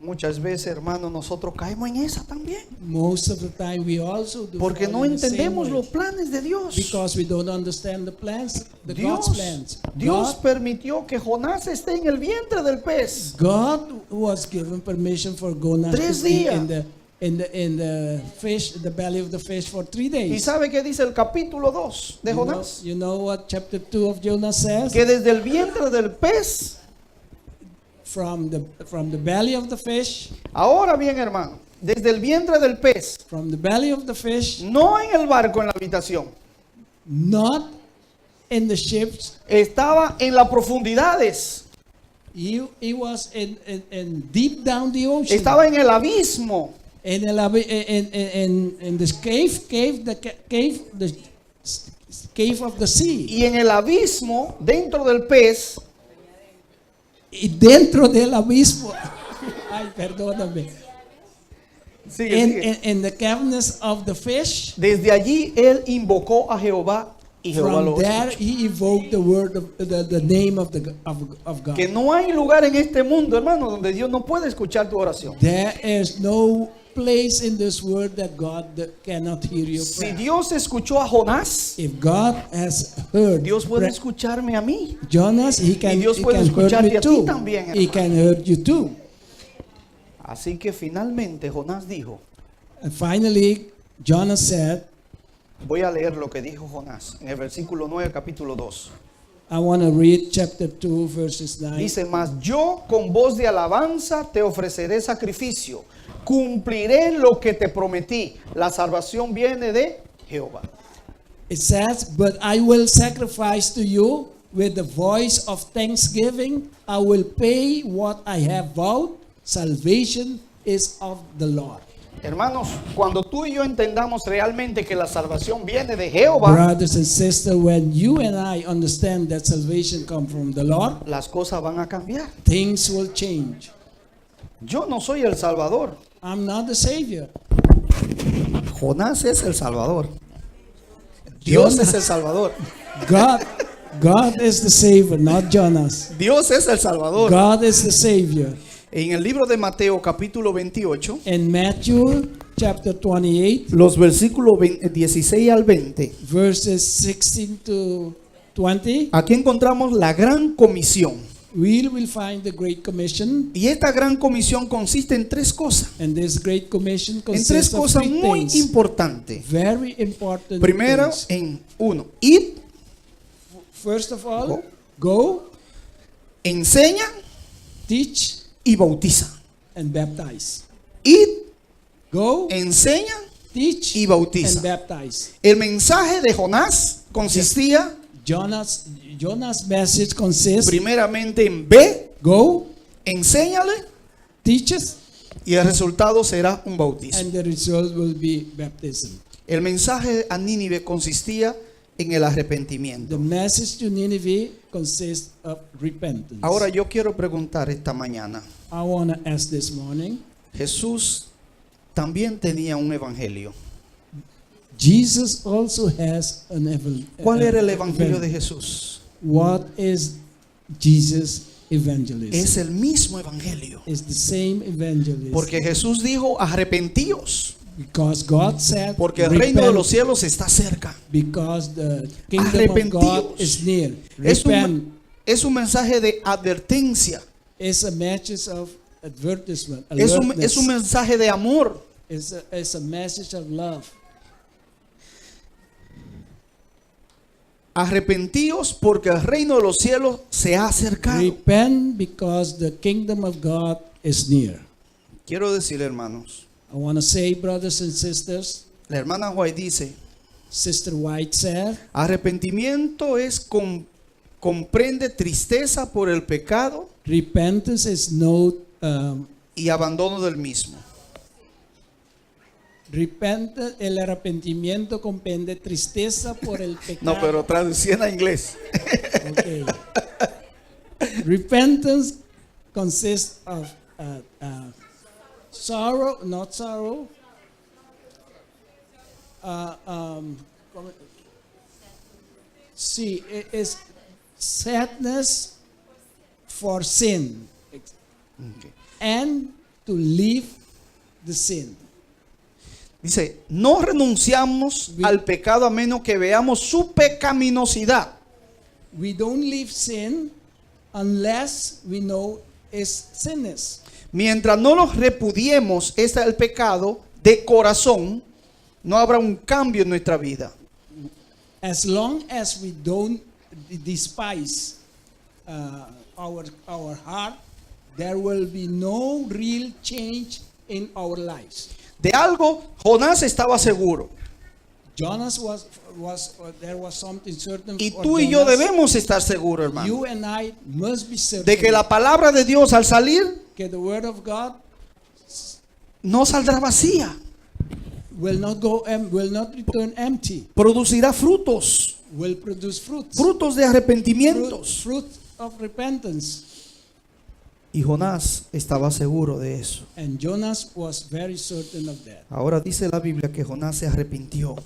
Speaker 1: Muchas veces, hermano, nosotros caemos en esa también.
Speaker 2: Most of the time we also do
Speaker 1: Porque
Speaker 2: fall
Speaker 1: no
Speaker 2: in the same
Speaker 1: entendemos
Speaker 2: way.
Speaker 1: los planes de Dios.
Speaker 2: Because we don't understand the plans, the God's
Speaker 1: Dios,
Speaker 2: plans.
Speaker 1: Dios
Speaker 2: God,
Speaker 1: permitió que Jonás esté en el vientre del pez.
Speaker 2: God was given permission for Jonah
Speaker 1: Tres
Speaker 2: to be
Speaker 1: días.
Speaker 2: in the fish, the belly of the fish for 3
Speaker 1: ¿Y
Speaker 2: days.
Speaker 1: sabe qué dice el capítulo 2 de
Speaker 2: You know,
Speaker 1: Jonás?
Speaker 2: you know what chapter 2 of Jonah says?
Speaker 1: Que desde el vientre del pez,
Speaker 2: From the belly of the fish,
Speaker 1: ahora bien, hermano, desde el vientre del pez,
Speaker 2: from the belly of the fish,
Speaker 1: no en el barco, en la habitación,
Speaker 2: not in the ships.
Speaker 1: estaba en las profundidades,
Speaker 2: He was in deep down the ocean.
Speaker 1: estaba en el abismo.
Speaker 2: In this cave, the cave, the cave of the sea.
Speaker 1: Y en el abismo, dentro del pez,
Speaker 2: Y dentro del abismo, ay, perdóname.
Speaker 1: sigue,
Speaker 2: In,
Speaker 1: sigue.
Speaker 2: in, in the caverns of the fish,
Speaker 1: Desde allí él invocó a Jehová y Jehová
Speaker 2: from
Speaker 1: lo
Speaker 2: there
Speaker 1: escuchó.
Speaker 2: he evoked the word of the name of God.
Speaker 1: Que no hay lugar en este mundo, hermano, donde Dios no puede escuchar tu oración.
Speaker 2: There is no place in this world that God cannot hear your
Speaker 1: Si
Speaker 2: prayer.
Speaker 1: Dios escuchó a Jonás,
Speaker 2: If God has heard
Speaker 1: Dios puede escucharme a mí.
Speaker 2: Jonas, he can,
Speaker 1: Dios
Speaker 2: he
Speaker 1: puede
Speaker 2: can hear
Speaker 1: escucharte
Speaker 2: me
Speaker 1: a ti
Speaker 2: too.
Speaker 1: también,
Speaker 2: He
Speaker 1: hermano.
Speaker 2: can hear you too.
Speaker 1: Así que finalmente Jonás dijo,
Speaker 2: And finally, Jonas said,
Speaker 1: voy a leer lo que dijo Jonás en el versículo 9, capítulo 2.
Speaker 2: I want to read chapter 2, verses 9.
Speaker 1: Dice, mas yo con voz de alabanza te ofreceré sacrificio, cumpliré lo que te prometí. La salvación viene de Jehová.
Speaker 2: It says, But I will sacrifice to you with the voice of thanksgiving. I will pay what I have vowed. Salvation is of the Lord.
Speaker 1: Hermanos, cuando tú y yo entendamos realmente que la salvación viene de Jehová,
Speaker 2: Brothers and sisters, when you and I understand that salvation comes from the Lord,
Speaker 1: las cosas van a cambiar.
Speaker 2: things will change.
Speaker 1: Yo no soy el Salvador.
Speaker 2: I'm not the Savior.
Speaker 1: Jonás es el Salvador. Dios es el Salvador.
Speaker 2: God is the Savior, not Jonas.
Speaker 1: Dios es el Salvador.
Speaker 2: God is the Savior.
Speaker 1: En el libro de Mateo capítulo 28,
Speaker 2: In Matthew chapter 28,
Speaker 1: los versículos 16 al 20,
Speaker 2: verses 16 to 20,
Speaker 1: aquí encontramos la gran comisión.
Speaker 2: we will find the Great Commission.
Speaker 1: Y esta gran comisión consiste en tres cosas.
Speaker 2: And this Great Commission
Speaker 1: En tres
Speaker 2: consists of
Speaker 1: cosas
Speaker 2: three
Speaker 1: muy
Speaker 2: things.
Speaker 1: importantes.
Speaker 2: Very important
Speaker 1: Primero,
Speaker 2: things.
Speaker 1: en uno, id,
Speaker 2: First of all, go,
Speaker 1: enseña
Speaker 2: teach,
Speaker 1: y bautiza.
Speaker 2: and baptize.
Speaker 1: Id,
Speaker 2: Go,
Speaker 1: enseña
Speaker 2: teach,
Speaker 1: y bautiza.
Speaker 2: and baptize.
Speaker 1: El mensaje de Jonás consistía
Speaker 2: Jonah's message consists
Speaker 1: primeramente en ve,
Speaker 2: go,
Speaker 1: enséñale
Speaker 2: teaches,
Speaker 1: y el resultado será un bautismo.
Speaker 2: and the result will be baptism.
Speaker 1: El mensaje a Nínive consistía en el arrepentimiento.
Speaker 2: The message to Nineveh consists of repentance.
Speaker 1: Ahora yo quiero preguntar esta mañana,
Speaker 2: I want to ask this morning,
Speaker 1: Jesús también tenía un evangelio.
Speaker 2: Jesus also has an evil.
Speaker 1: ¿Cuál era el evangelio de Jesús?
Speaker 2: What is Jesus' evangelism?
Speaker 1: Es el mismo evangelio.
Speaker 2: It's the same evangelism.
Speaker 1: Porque Jesús dijo, arrepentíos,
Speaker 2: because God said,
Speaker 1: porque el reino de
Speaker 2: "Repent,
Speaker 1: los cielos está cerca.
Speaker 2: because the kingdom of God
Speaker 1: Arrepentíos.
Speaker 2: is near.
Speaker 1: Es
Speaker 2: Repent
Speaker 1: un, es un mensaje de advertencia.
Speaker 2: is a message of advertisement.
Speaker 1: Es un
Speaker 2: alertness.
Speaker 1: mensaje de amor.
Speaker 2: It's a message of love.
Speaker 1: Arrepentíos porque el reino de los cielos se ha acercado.
Speaker 2: Repent because the kingdom of God is near.
Speaker 1: Quiero decir, hermanos,
Speaker 2: I want to say, brothers and sisters,
Speaker 1: la hermana White dice,
Speaker 2: Sister White said,
Speaker 1: arrepentimiento es comprende tristeza por el pecado
Speaker 2: repentance is no
Speaker 1: y abandono del mismo.
Speaker 2: repent, el arrepentimiento comprende tristeza por el pecado.
Speaker 1: No, pero traduciendo a inglés.
Speaker 2: Okay. Repentance consists of sorrow, not sorrow. Sí, it's sadness for sin
Speaker 1: Ok.
Speaker 2: and to leave the sin.
Speaker 1: Dice, no renunciamos al pecado a menos que veamos su pecaminosidad.
Speaker 2: We don't leave sin unless we know its sinness.
Speaker 1: Mientras no los repudiemos, este es el pecado de corazón, no habrá un cambio en nuestra vida.
Speaker 2: As long as we don't despise our heart, there will be no real change in our lives.
Speaker 1: De algo, Jonás estaba seguro.
Speaker 2: Jonas was there was something certain
Speaker 1: Y
Speaker 2: for
Speaker 1: tú y yo
Speaker 2: Jonas.
Speaker 1: debemos estar seguros, hermano.
Speaker 2: You and I must be certain
Speaker 1: De que la palabra de Dios al salir
Speaker 2: que the word of God
Speaker 1: no saldrá vacía.
Speaker 2: will not return empty,
Speaker 1: Producirá frutos.
Speaker 2: will produce fruits.
Speaker 1: Frutos de arrepentimientos.
Speaker 2: Fruit of repentance.
Speaker 1: Y Jonás estaba seguro de eso.
Speaker 2: And Jonas was very certain of that.
Speaker 1: Ahora dice la Biblia que Jonás se arrepintió.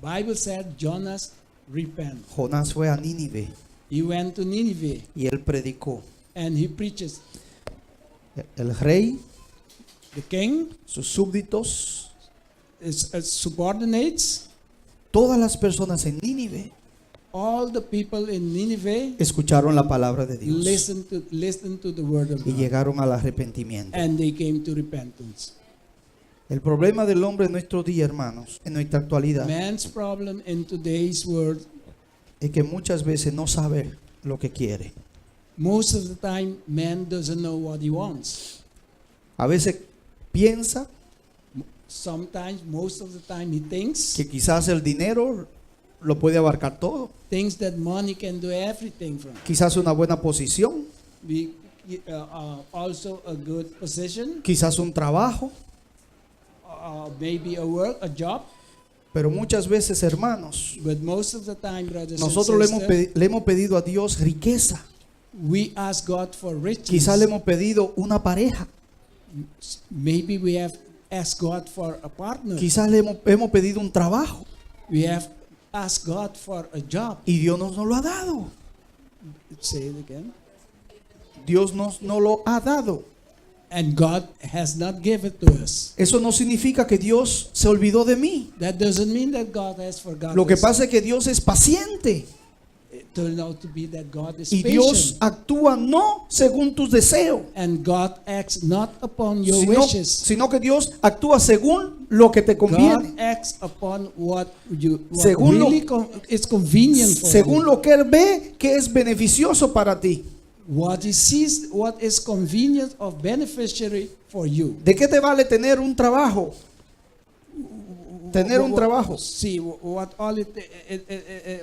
Speaker 2: Bible said Jonas repent.
Speaker 1: Jonás fue a Nínive
Speaker 2: He went to Nineveh
Speaker 1: y él predicó.
Speaker 2: and he preaches.
Speaker 1: El rey,
Speaker 2: The king,
Speaker 1: sus súbditos,
Speaker 2: his subordinates,
Speaker 1: todas las personas en Nínive
Speaker 2: all the people in Nineveh
Speaker 1: escucharon la palabra de Dios
Speaker 2: listened to the word of
Speaker 1: y
Speaker 2: God
Speaker 1: llegaron al arrepentimiento.
Speaker 2: and they came to repentance.
Speaker 1: El problema del hombre en nuestro día, hermanos, en nuestra actualidad,
Speaker 2: Man's problem in today's world,
Speaker 1: es que muchas veces no sabe lo que quiere.
Speaker 2: most of the time, man doesn't know what he wants.
Speaker 1: A veces piensa
Speaker 2: Sometimes, most of the time, he thinks
Speaker 1: que quizás el dinero lo puede abarcar todo.
Speaker 2: thinks that money can do everything for him.
Speaker 1: Quizás una buena posición,
Speaker 2: Also a good position,
Speaker 1: quizás un trabajo.
Speaker 2: Maybe a work, a job.
Speaker 1: Pero muchas veces, hermanos,
Speaker 2: But most of the time, brothers
Speaker 1: nosotros le
Speaker 2: and
Speaker 1: hemos,
Speaker 2: sisters,
Speaker 1: le hemos pedido a Dios riqueza.
Speaker 2: we ask God for riches.
Speaker 1: Quizás le hemos pedido una pareja.
Speaker 2: Maybe we have asked God for a partner.
Speaker 1: Quizás le hemos pedido un trabajo.
Speaker 2: We have asked God for a job.
Speaker 1: Y Dios nos no lo ha dado.
Speaker 2: Say it again.
Speaker 1: Dios nos no lo ha dado.
Speaker 2: And God has not given it to us.
Speaker 1: Eso no significa que Dios se olvidó de mí.
Speaker 2: That doesn't mean that God has forgotten
Speaker 1: Lo que
Speaker 2: us.
Speaker 1: pasa es que Dios es paciente.
Speaker 2: It turned out to be that God is
Speaker 1: Y Dios
Speaker 2: patient.
Speaker 1: actúa no según tus deseos,
Speaker 2: And God acts not upon your wishes.
Speaker 1: sino que Dios actúa según lo que te conviene.
Speaker 2: God acts upon what
Speaker 1: Según
Speaker 2: really is convenient for
Speaker 1: Según
Speaker 2: you.
Speaker 1: lo que Él ve que es beneficioso para ti.
Speaker 2: What he sees, what is convenient or beneficiary for you.
Speaker 1: ¿De qué te vale tener un trabajo? Tener un trabajo.
Speaker 2: See, what all it, it, it, it,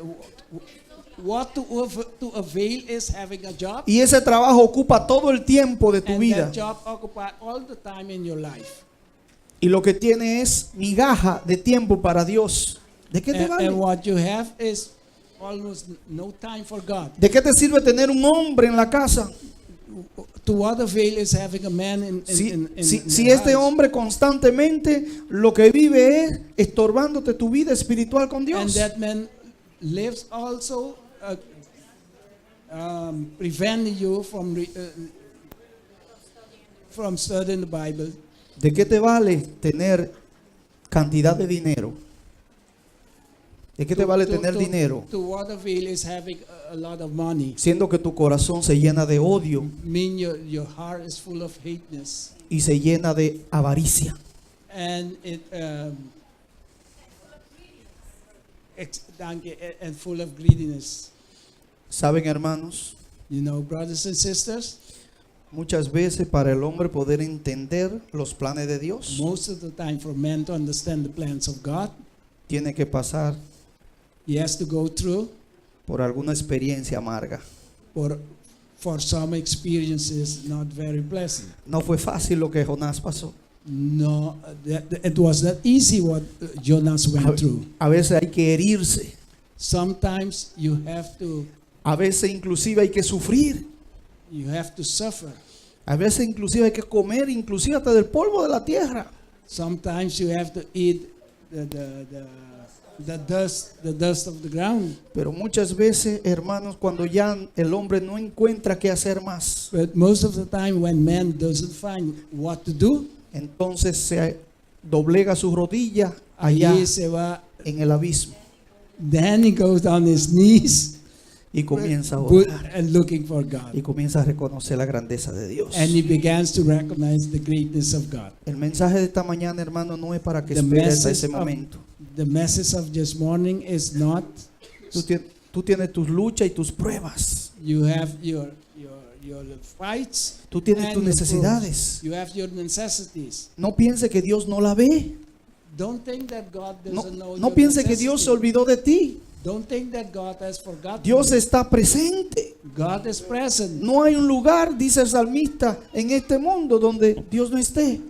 Speaker 2: what to avail is having a job.
Speaker 1: Y ese trabajo ocupa todo el tiempo de tu
Speaker 2: And
Speaker 1: vida.
Speaker 2: that job occupy all the time in your life.
Speaker 1: Y lo que tiene es migaja de tiempo para Dios. ¿De qué te vale?
Speaker 2: And what you have is almost no time for God.
Speaker 1: ¿De qué te sirve tener un hombre en la casa?
Speaker 2: To what avail is having a man
Speaker 1: Si,
Speaker 2: in
Speaker 1: si
Speaker 2: the
Speaker 1: este
Speaker 2: house?
Speaker 1: hombre constantemente lo que vive es estorbándote tu vida espiritual con
Speaker 2: And
Speaker 1: Dios.
Speaker 2: that man lives also preventing you from studying the Bible.
Speaker 1: ¿De qué te vale tener cantidad de dinero? ¿De qué te vale tener dinero
Speaker 2: To what avail is having a lot of money?
Speaker 1: siendo que tu corazón se llena de odio
Speaker 2: Mean your heart is full of hateness
Speaker 1: y se llena de avaricia?
Speaker 2: and it danke, and full of greediness.
Speaker 1: Saben, hermanos,
Speaker 2: Brothers and sisters,
Speaker 1: muchas veces para el hombre poder entender los planes de Dios,
Speaker 2: most of the time for man to understand the plans of God,
Speaker 1: tiene que pasar
Speaker 2: he has to go through
Speaker 1: por alguna experiencia amarga.
Speaker 2: for some experiences not very pleasant.
Speaker 1: No fue fácil lo que Jonás pasó.
Speaker 2: No, it was not easy what Jonas went through.
Speaker 1: A veces hay que herirse,
Speaker 2: Sometimes you have to
Speaker 1: a veces inclusive hay que sufrir,
Speaker 2: you have to suffer.
Speaker 1: a veces inclusive hay que comer, inclusive hasta del polvo de la tierra.
Speaker 2: Sometimes you have to eat the The dust, the dust of the ground.
Speaker 1: Pero muchas veces, hermanos, cuando ya el hombre no encuentra qué hacer más,
Speaker 2: But most of the time when man doesn't find what to do,
Speaker 1: entonces se doblega su rodilla allá
Speaker 2: ahí se va,
Speaker 1: en el abismo
Speaker 2: then he goes on his knees
Speaker 1: y comienza a orar
Speaker 2: and looking for God.
Speaker 1: y comienza a reconocer la grandeza de Dios.
Speaker 2: And he begins to recognize the greatness of God.
Speaker 1: El mensaje de esta mañana, hermano, no es para que
Speaker 2: The
Speaker 1: esperes hasta
Speaker 2: message
Speaker 1: ese momento.
Speaker 2: The message of this morning is not
Speaker 1: Tú tienes tus luchas y tus pruebas.
Speaker 2: you have your fights,
Speaker 1: Tú tienes
Speaker 2: and
Speaker 1: tus
Speaker 2: your
Speaker 1: necesidades.
Speaker 2: problems. You have your necessities.
Speaker 1: No piense que Dios no la ve.
Speaker 2: Don't think that God
Speaker 1: No,
Speaker 2: doesn't know
Speaker 1: no
Speaker 2: your
Speaker 1: piense que Dios se
Speaker 2: necessity.
Speaker 1: olvidó de ti.
Speaker 2: Don't think that God has forgotten
Speaker 1: Dios
Speaker 2: you.
Speaker 1: está presente.
Speaker 2: God is present.
Speaker 1: No hay un lugar, dice el salmista, en este mundo donde Dios no esté.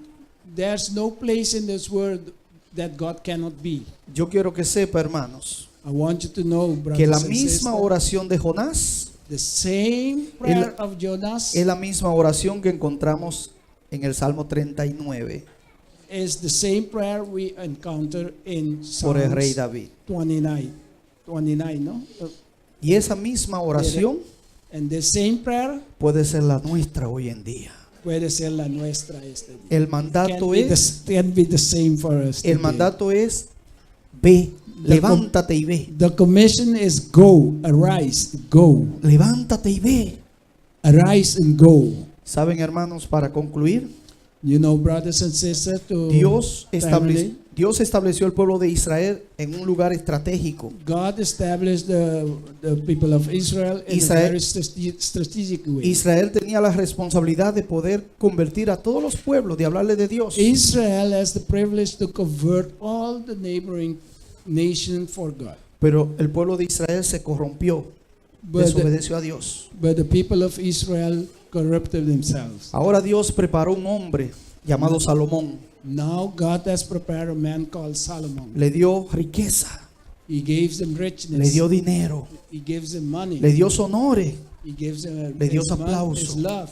Speaker 2: There's no place in this world that God cannot be.
Speaker 1: Yo quiero que sepa, hermanos,
Speaker 2: I want you to know, brothers
Speaker 1: que la
Speaker 2: and
Speaker 1: misma
Speaker 2: sisters,
Speaker 1: oración de Jonás
Speaker 2: the same prayer of Jonas
Speaker 1: es la misma oración que encontramos en el Salmo 39
Speaker 2: is the same prayer we encounter in
Speaker 1: por el rey
Speaker 2: Psalms
Speaker 1: David.
Speaker 2: 29. 29, no?
Speaker 1: Y esa misma oración
Speaker 2: And the same prayer
Speaker 1: puede ser la nuestra hoy en día.
Speaker 2: puede ser la nuestra este día.
Speaker 1: El
Speaker 2: Can
Speaker 1: mandato
Speaker 2: be, the,
Speaker 1: es,
Speaker 2: can be the same for us.
Speaker 1: el
Speaker 2: today.
Speaker 1: mandato es ve, levántate y ve.
Speaker 2: The commission is go, arise, go.
Speaker 1: Levántate y ve.
Speaker 2: Arise and go.
Speaker 1: Saben, hermanos, para concluir,
Speaker 2: Brothers and sisters, to
Speaker 1: Dios Dios estableció el pueblo de Israel en un lugar estratégico.
Speaker 2: God established the people of Israel in
Speaker 1: Israel-
Speaker 2: a very strategic way.
Speaker 1: Israel tenía la responsabilidad de poder convertir a todos los pueblos, de hablarle de Dios.
Speaker 2: Israel has the privilege to convert all the neighboring nation for God.
Speaker 1: Pero el pueblo de Israel se corrompió, desobedeció a Dios.
Speaker 2: But the people of Israel corrupted themselves.
Speaker 1: Ahora Dios preparó un hombre llamado Salomón.
Speaker 2: Now God has prepared a man called Solomon.
Speaker 1: Le dio riqueza,
Speaker 2: He gave them richness.
Speaker 1: le dio dinero,
Speaker 2: He gives them money.
Speaker 1: le dio honores
Speaker 2: He gives them
Speaker 1: le dio
Speaker 2: his,
Speaker 1: aplauso.
Speaker 2: his love.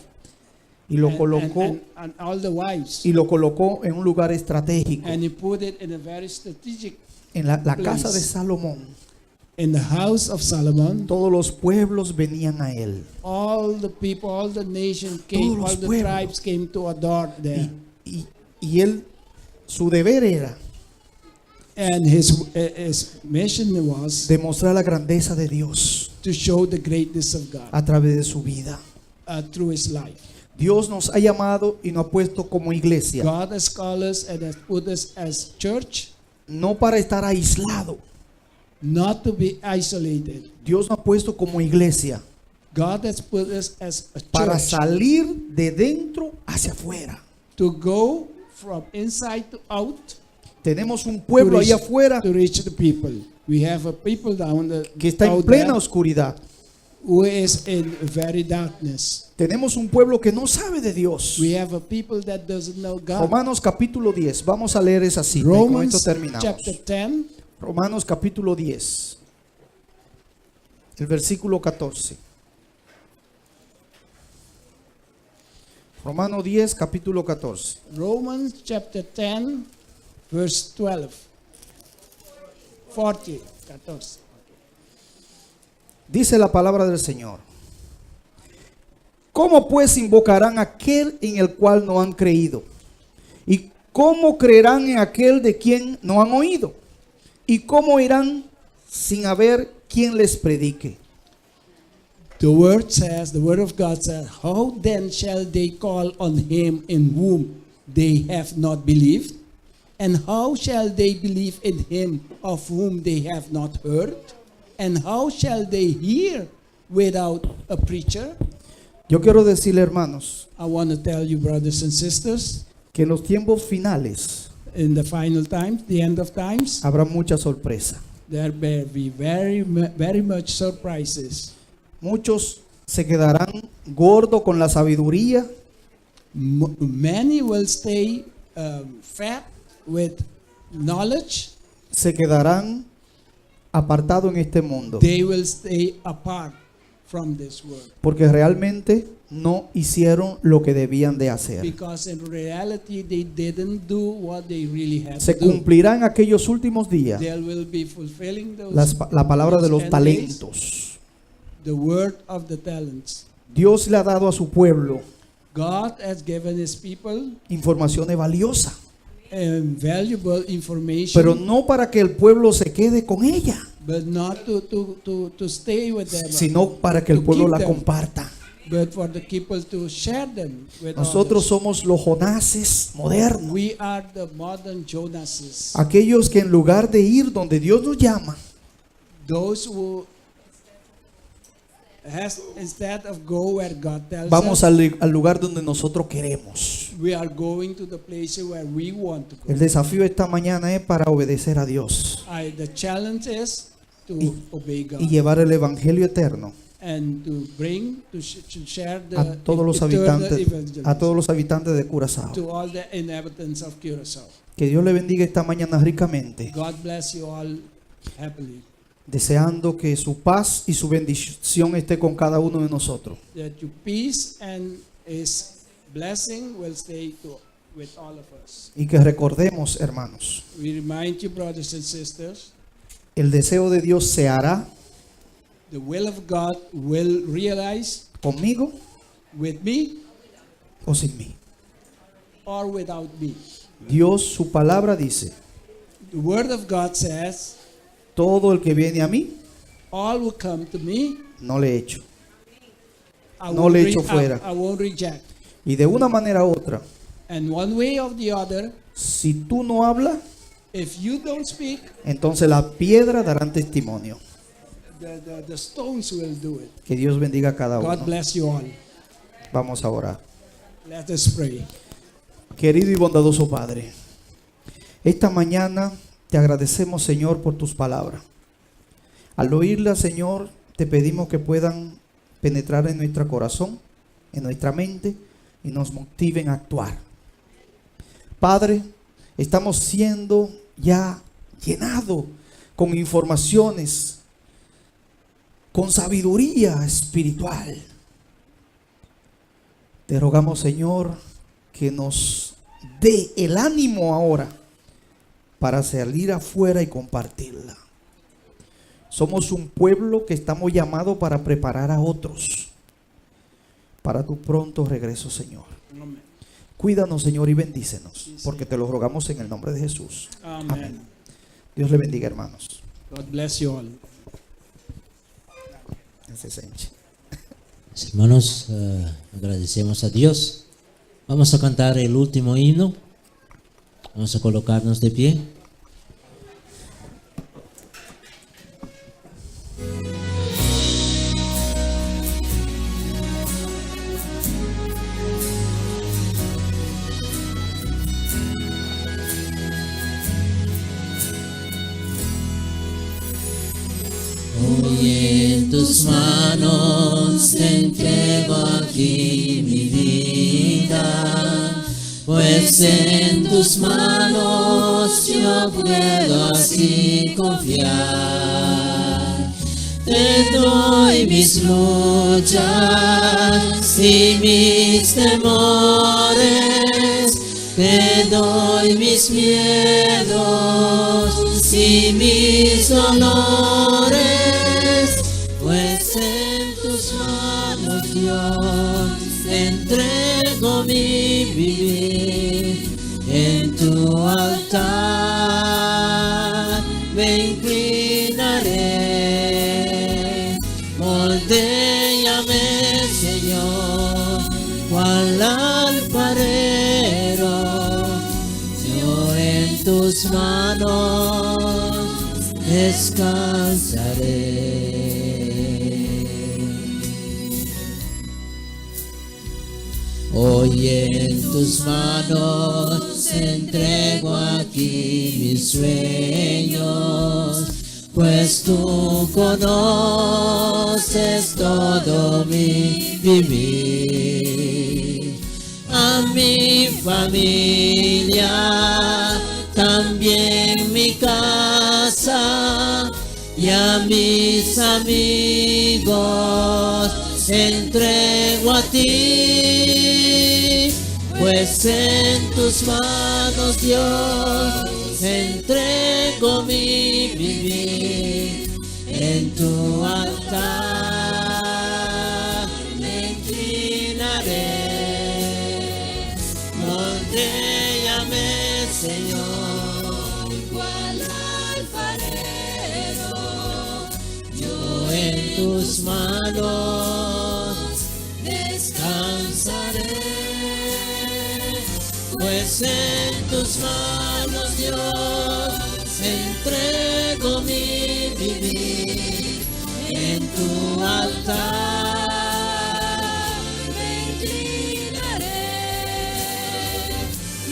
Speaker 1: y lo
Speaker 2: and,
Speaker 1: colocó
Speaker 2: and all the wives.
Speaker 1: y lo colocó en un lugar estratégico,
Speaker 2: And he put it in a very strategic
Speaker 1: en la casa de Salomón.
Speaker 2: in the house of Solomon.
Speaker 1: Todos los pueblos venían a él.
Speaker 2: All the people, all the nation came,
Speaker 1: Todos los
Speaker 2: all the
Speaker 1: pueblos.
Speaker 2: tribes came to adore there.
Speaker 1: Y él, su deber era
Speaker 2: And his mission was
Speaker 1: demostrar la grandeza de Dios
Speaker 2: to show the greatness of God
Speaker 1: a través de su vida.
Speaker 2: through his life.
Speaker 1: Dios nos ha llamado y nos ha puesto como iglesia,
Speaker 2: God has called us and has put us as church
Speaker 1: no para estar aislado.
Speaker 2: not to be isolated.
Speaker 1: Dios nos ha puesto como iglesia
Speaker 2: God has put us as a
Speaker 1: para
Speaker 2: church
Speaker 1: salir de dentro hacia afuera.
Speaker 2: to go from inside to out
Speaker 1: Tenemos un pueblo ahí afuera
Speaker 2: to reach the people. We have a people down the
Speaker 1: que está en
Speaker 2: out
Speaker 1: plena
Speaker 2: there
Speaker 1: oscuridad.
Speaker 2: who is in very darkness.
Speaker 1: Tenemos un pueblo que no sabe de Dios.
Speaker 2: We have a people that doesn't know God.
Speaker 1: Romanos capítulo 10. Vamos a leer esa cita y con
Speaker 2: Romans
Speaker 1: esto terminamos.
Speaker 2: chapter 10,
Speaker 1: Romanos capítulo 10. El versículo 14. Romanos 10, capítulo 14.
Speaker 2: Romans chapter 10, verse 12. 40, 14.
Speaker 1: Dice la palabra del Señor. ¿Cómo pues invocarán aquel en el cual no han creído? ¿Y cómo creerán en aquel de quien no han oído? ¿Y cómo irán sin haber quien les predique?
Speaker 2: The word says, the word of God says, How then shall they call on him in whom they have not believed? And how shall they believe in him of whom they have not heard? And how shall they hear without a preacher?
Speaker 1: Yo quiero decirle, hermanos,
Speaker 2: I want to tell you, brothers and sisters,
Speaker 1: que en los tiempos finales
Speaker 2: in the final times, the end of times,
Speaker 1: habrá mucha sorpresa.
Speaker 2: there will be very, very much surprises.
Speaker 1: Muchos se quedarán gordos con la sabiduría
Speaker 2: Many will stay fat with knowledge.
Speaker 1: Se quedarán apartados en este mundo.
Speaker 2: They will stay apart from this world
Speaker 1: Porque realmente no hicieron lo que debían de hacer.
Speaker 2: Because in reality they didn't do what they really had
Speaker 1: Se
Speaker 2: to do.
Speaker 1: cumplirá en aquellos últimos días
Speaker 2: There will be fulfilling those
Speaker 1: la palabra de los
Speaker 2: those end days,
Speaker 1: talentos.
Speaker 2: the word of the talents.
Speaker 1: Dios le ha dado a su pueblo
Speaker 2: God has given his people
Speaker 1: informaciones valiosas,
Speaker 2: valuable information,
Speaker 1: pero no para que el pueblo se quede con ella,
Speaker 2: but not to stay with them,
Speaker 1: sino para que el
Speaker 2: to
Speaker 1: pueblo
Speaker 2: keep
Speaker 1: la
Speaker 2: them,
Speaker 1: comparta.
Speaker 2: but for the people to share them with
Speaker 1: Nosotros
Speaker 2: others.
Speaker 1: somos los Jonases modernos,
Speaker 2: We are the modern Jonases.
Speaker 1: aquellos que en lugar de ir donde Dios nos llama,
Speaker 2: Those who has instead of go where God tells
Speaker 1: vamos
Speaker 2: us,
Speaker 1: al lugar donde nosotros queremos.
Speaker 2: we are going to the place where we want to go.
Speaker 1: El desafío esta mañana es para obedecer a Dios
Speaker 2: The challenge is to obey God
Speaker 1: y llevar el evangelio eterno
Speaker 2: and to bring to, to share the
Speaker 1: a todos los
Speaker 2: eternal
Speaker 1: habitantes,
Speaker 2: evangelism
Speaker 1: a todos los habitantes de Curazao.
Speaker 2: to all the inhabitants of Curacao.
Speaker 1: Que Dios le bendiga esta mañana ricamente,
Speaker 2: God bless you all happily.
Speaker 1: deseando que su paz y su bendición esté con cada uno de nosotros.
Speaker 2: That your peace and His blessing will stay with all of us.
Speaker 1: Y que recordemos, hermanos,
Speaker 2: We remind you, brothers and sisters,
Speaker 1: el deseo de Dios se hará
Speaker 2: the will of God will realize
Speaker 1: conmigo
Speaker 2: with me
Speaker 1: o sin mí.
Speaker 2: or without me.
Speaker 1: Dios, su palabra dice,
Speaker 2: The word of God says,
Speaker 1: todo el que viene a mí,
Speaker 2: all who come to me,
Speaker 1: no le echo.
Speaker 2: I
Speaker 1: No
Speaker 2: won't
Speaker 1: le echo fuera.
Speaker 2: I won't reject.
Speaker 1: Y de una manera u otra,
Speaker 2: And one way or the other,
Speaker 1: si tú no hablas,
Speaker 2: if you don't speak,
Speaker 1: entonces la piedra darán testimonio.
Speaker 2: the stones will do it.
Speaker 1: Que Dios bendiga a cada
Speaker 2: God
Speaker 1: uno.
Speaker 2: bless you all.
Speaker 1: Vamos a orar.
Speaker 2: Let us pray.
Speaker 1: Querido y bondadoso Padre, esta mañana te agradecemos, Señor, por tus palabras. Al oírlas, Señor, te pedimos que puedan penetrar en nuestro corazón, en nuestra mente y nos motiven a actuar. Padre, estamos siendo ya llenados con informaciones, con sabiduría espiritual. Te rogamos, Señor, que nos dé el ánimo ahora para salir afuera y compartirla. Somos un pueblo que estamos llamados para preparar a otros para tu pronto regreso, Señor.
Speaker 2: Amen.
Speaker 1: Cuídanos, Señor, y bendícenos,
Speaker 2: Sí,
Speaker 1: porque
Speaker 2: Señor.
Speaker 1: te lo rogamos en el nombre de Jesús.
Speaker 2: Amen.
Speaker 1: Amén. Dios le bendiga, hermanos.
Speaker 2: God bless you all.
Speaker 1: Gracias,
Speaker 3: Hermanos, agradecemos a Dios. Vamos a cantar el último himno. Vamos a colocarnos de pie. Hoy en tus manos entrego aquí mi vida, pues en tus manos yo puedo así confiar. Te doy mis luchas y mis temores, te doy mis miedos y mis dolores, pues en tus manos Dios entrego mi vivir, en tu altar me inclinaré, moldéame Señor, cual alfarero, yo en tus manos descansaré. Hoy en tus manos entrego aquí mis sueños, pues tú conoces todo mi vivir. A mi familia, también mi casa, y a mis amigos Entrego a ti, pues en tus manos, Dios, entrego mi vivir. En tu altar me inclinaré. Moldéame, Señor,
Speaker 4: Cual alfarero,
Speaker 3: yo en tus manos
Speaker 4: descansaré.
Speaker 3: descansaré, pues en tus manos, Dios, entrego mi vivir. En tu altar
Speaker 4: Me inclinaré.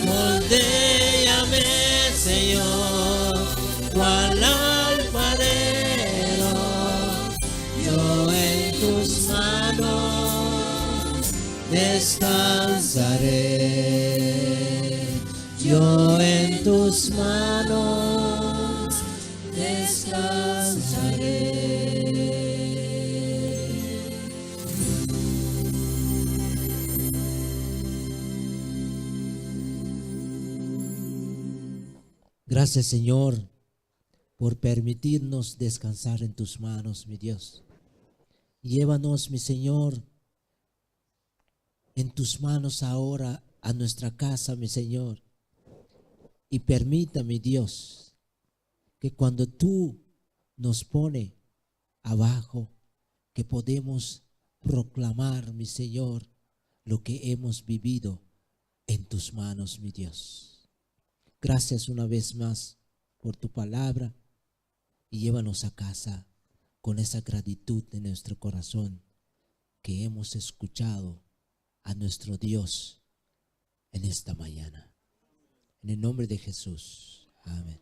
Speaker 3: Moldéame, Señor, cual alfarero, yo en tus manos descansaré. Yo en tus manos descansaré. Gracias, Señor, por permitirnos descansar en tus manos, mi Dios. Llévanos, mi Señor, en tus manos ahora a nuestra casa, mi Señor. Y permita, mi Dios, que cuando tú nos pone abajo, que podemos proclamar, mi Señor, lo que hemos vivido en tus manos, mi Dios. Gracias una vez más por tu palabra y llévanos a casa con esa gratitud en nuestro corazón que hemos escuchado a nuestro Dios en esta mañana. En el nombre de Jesús. Amén.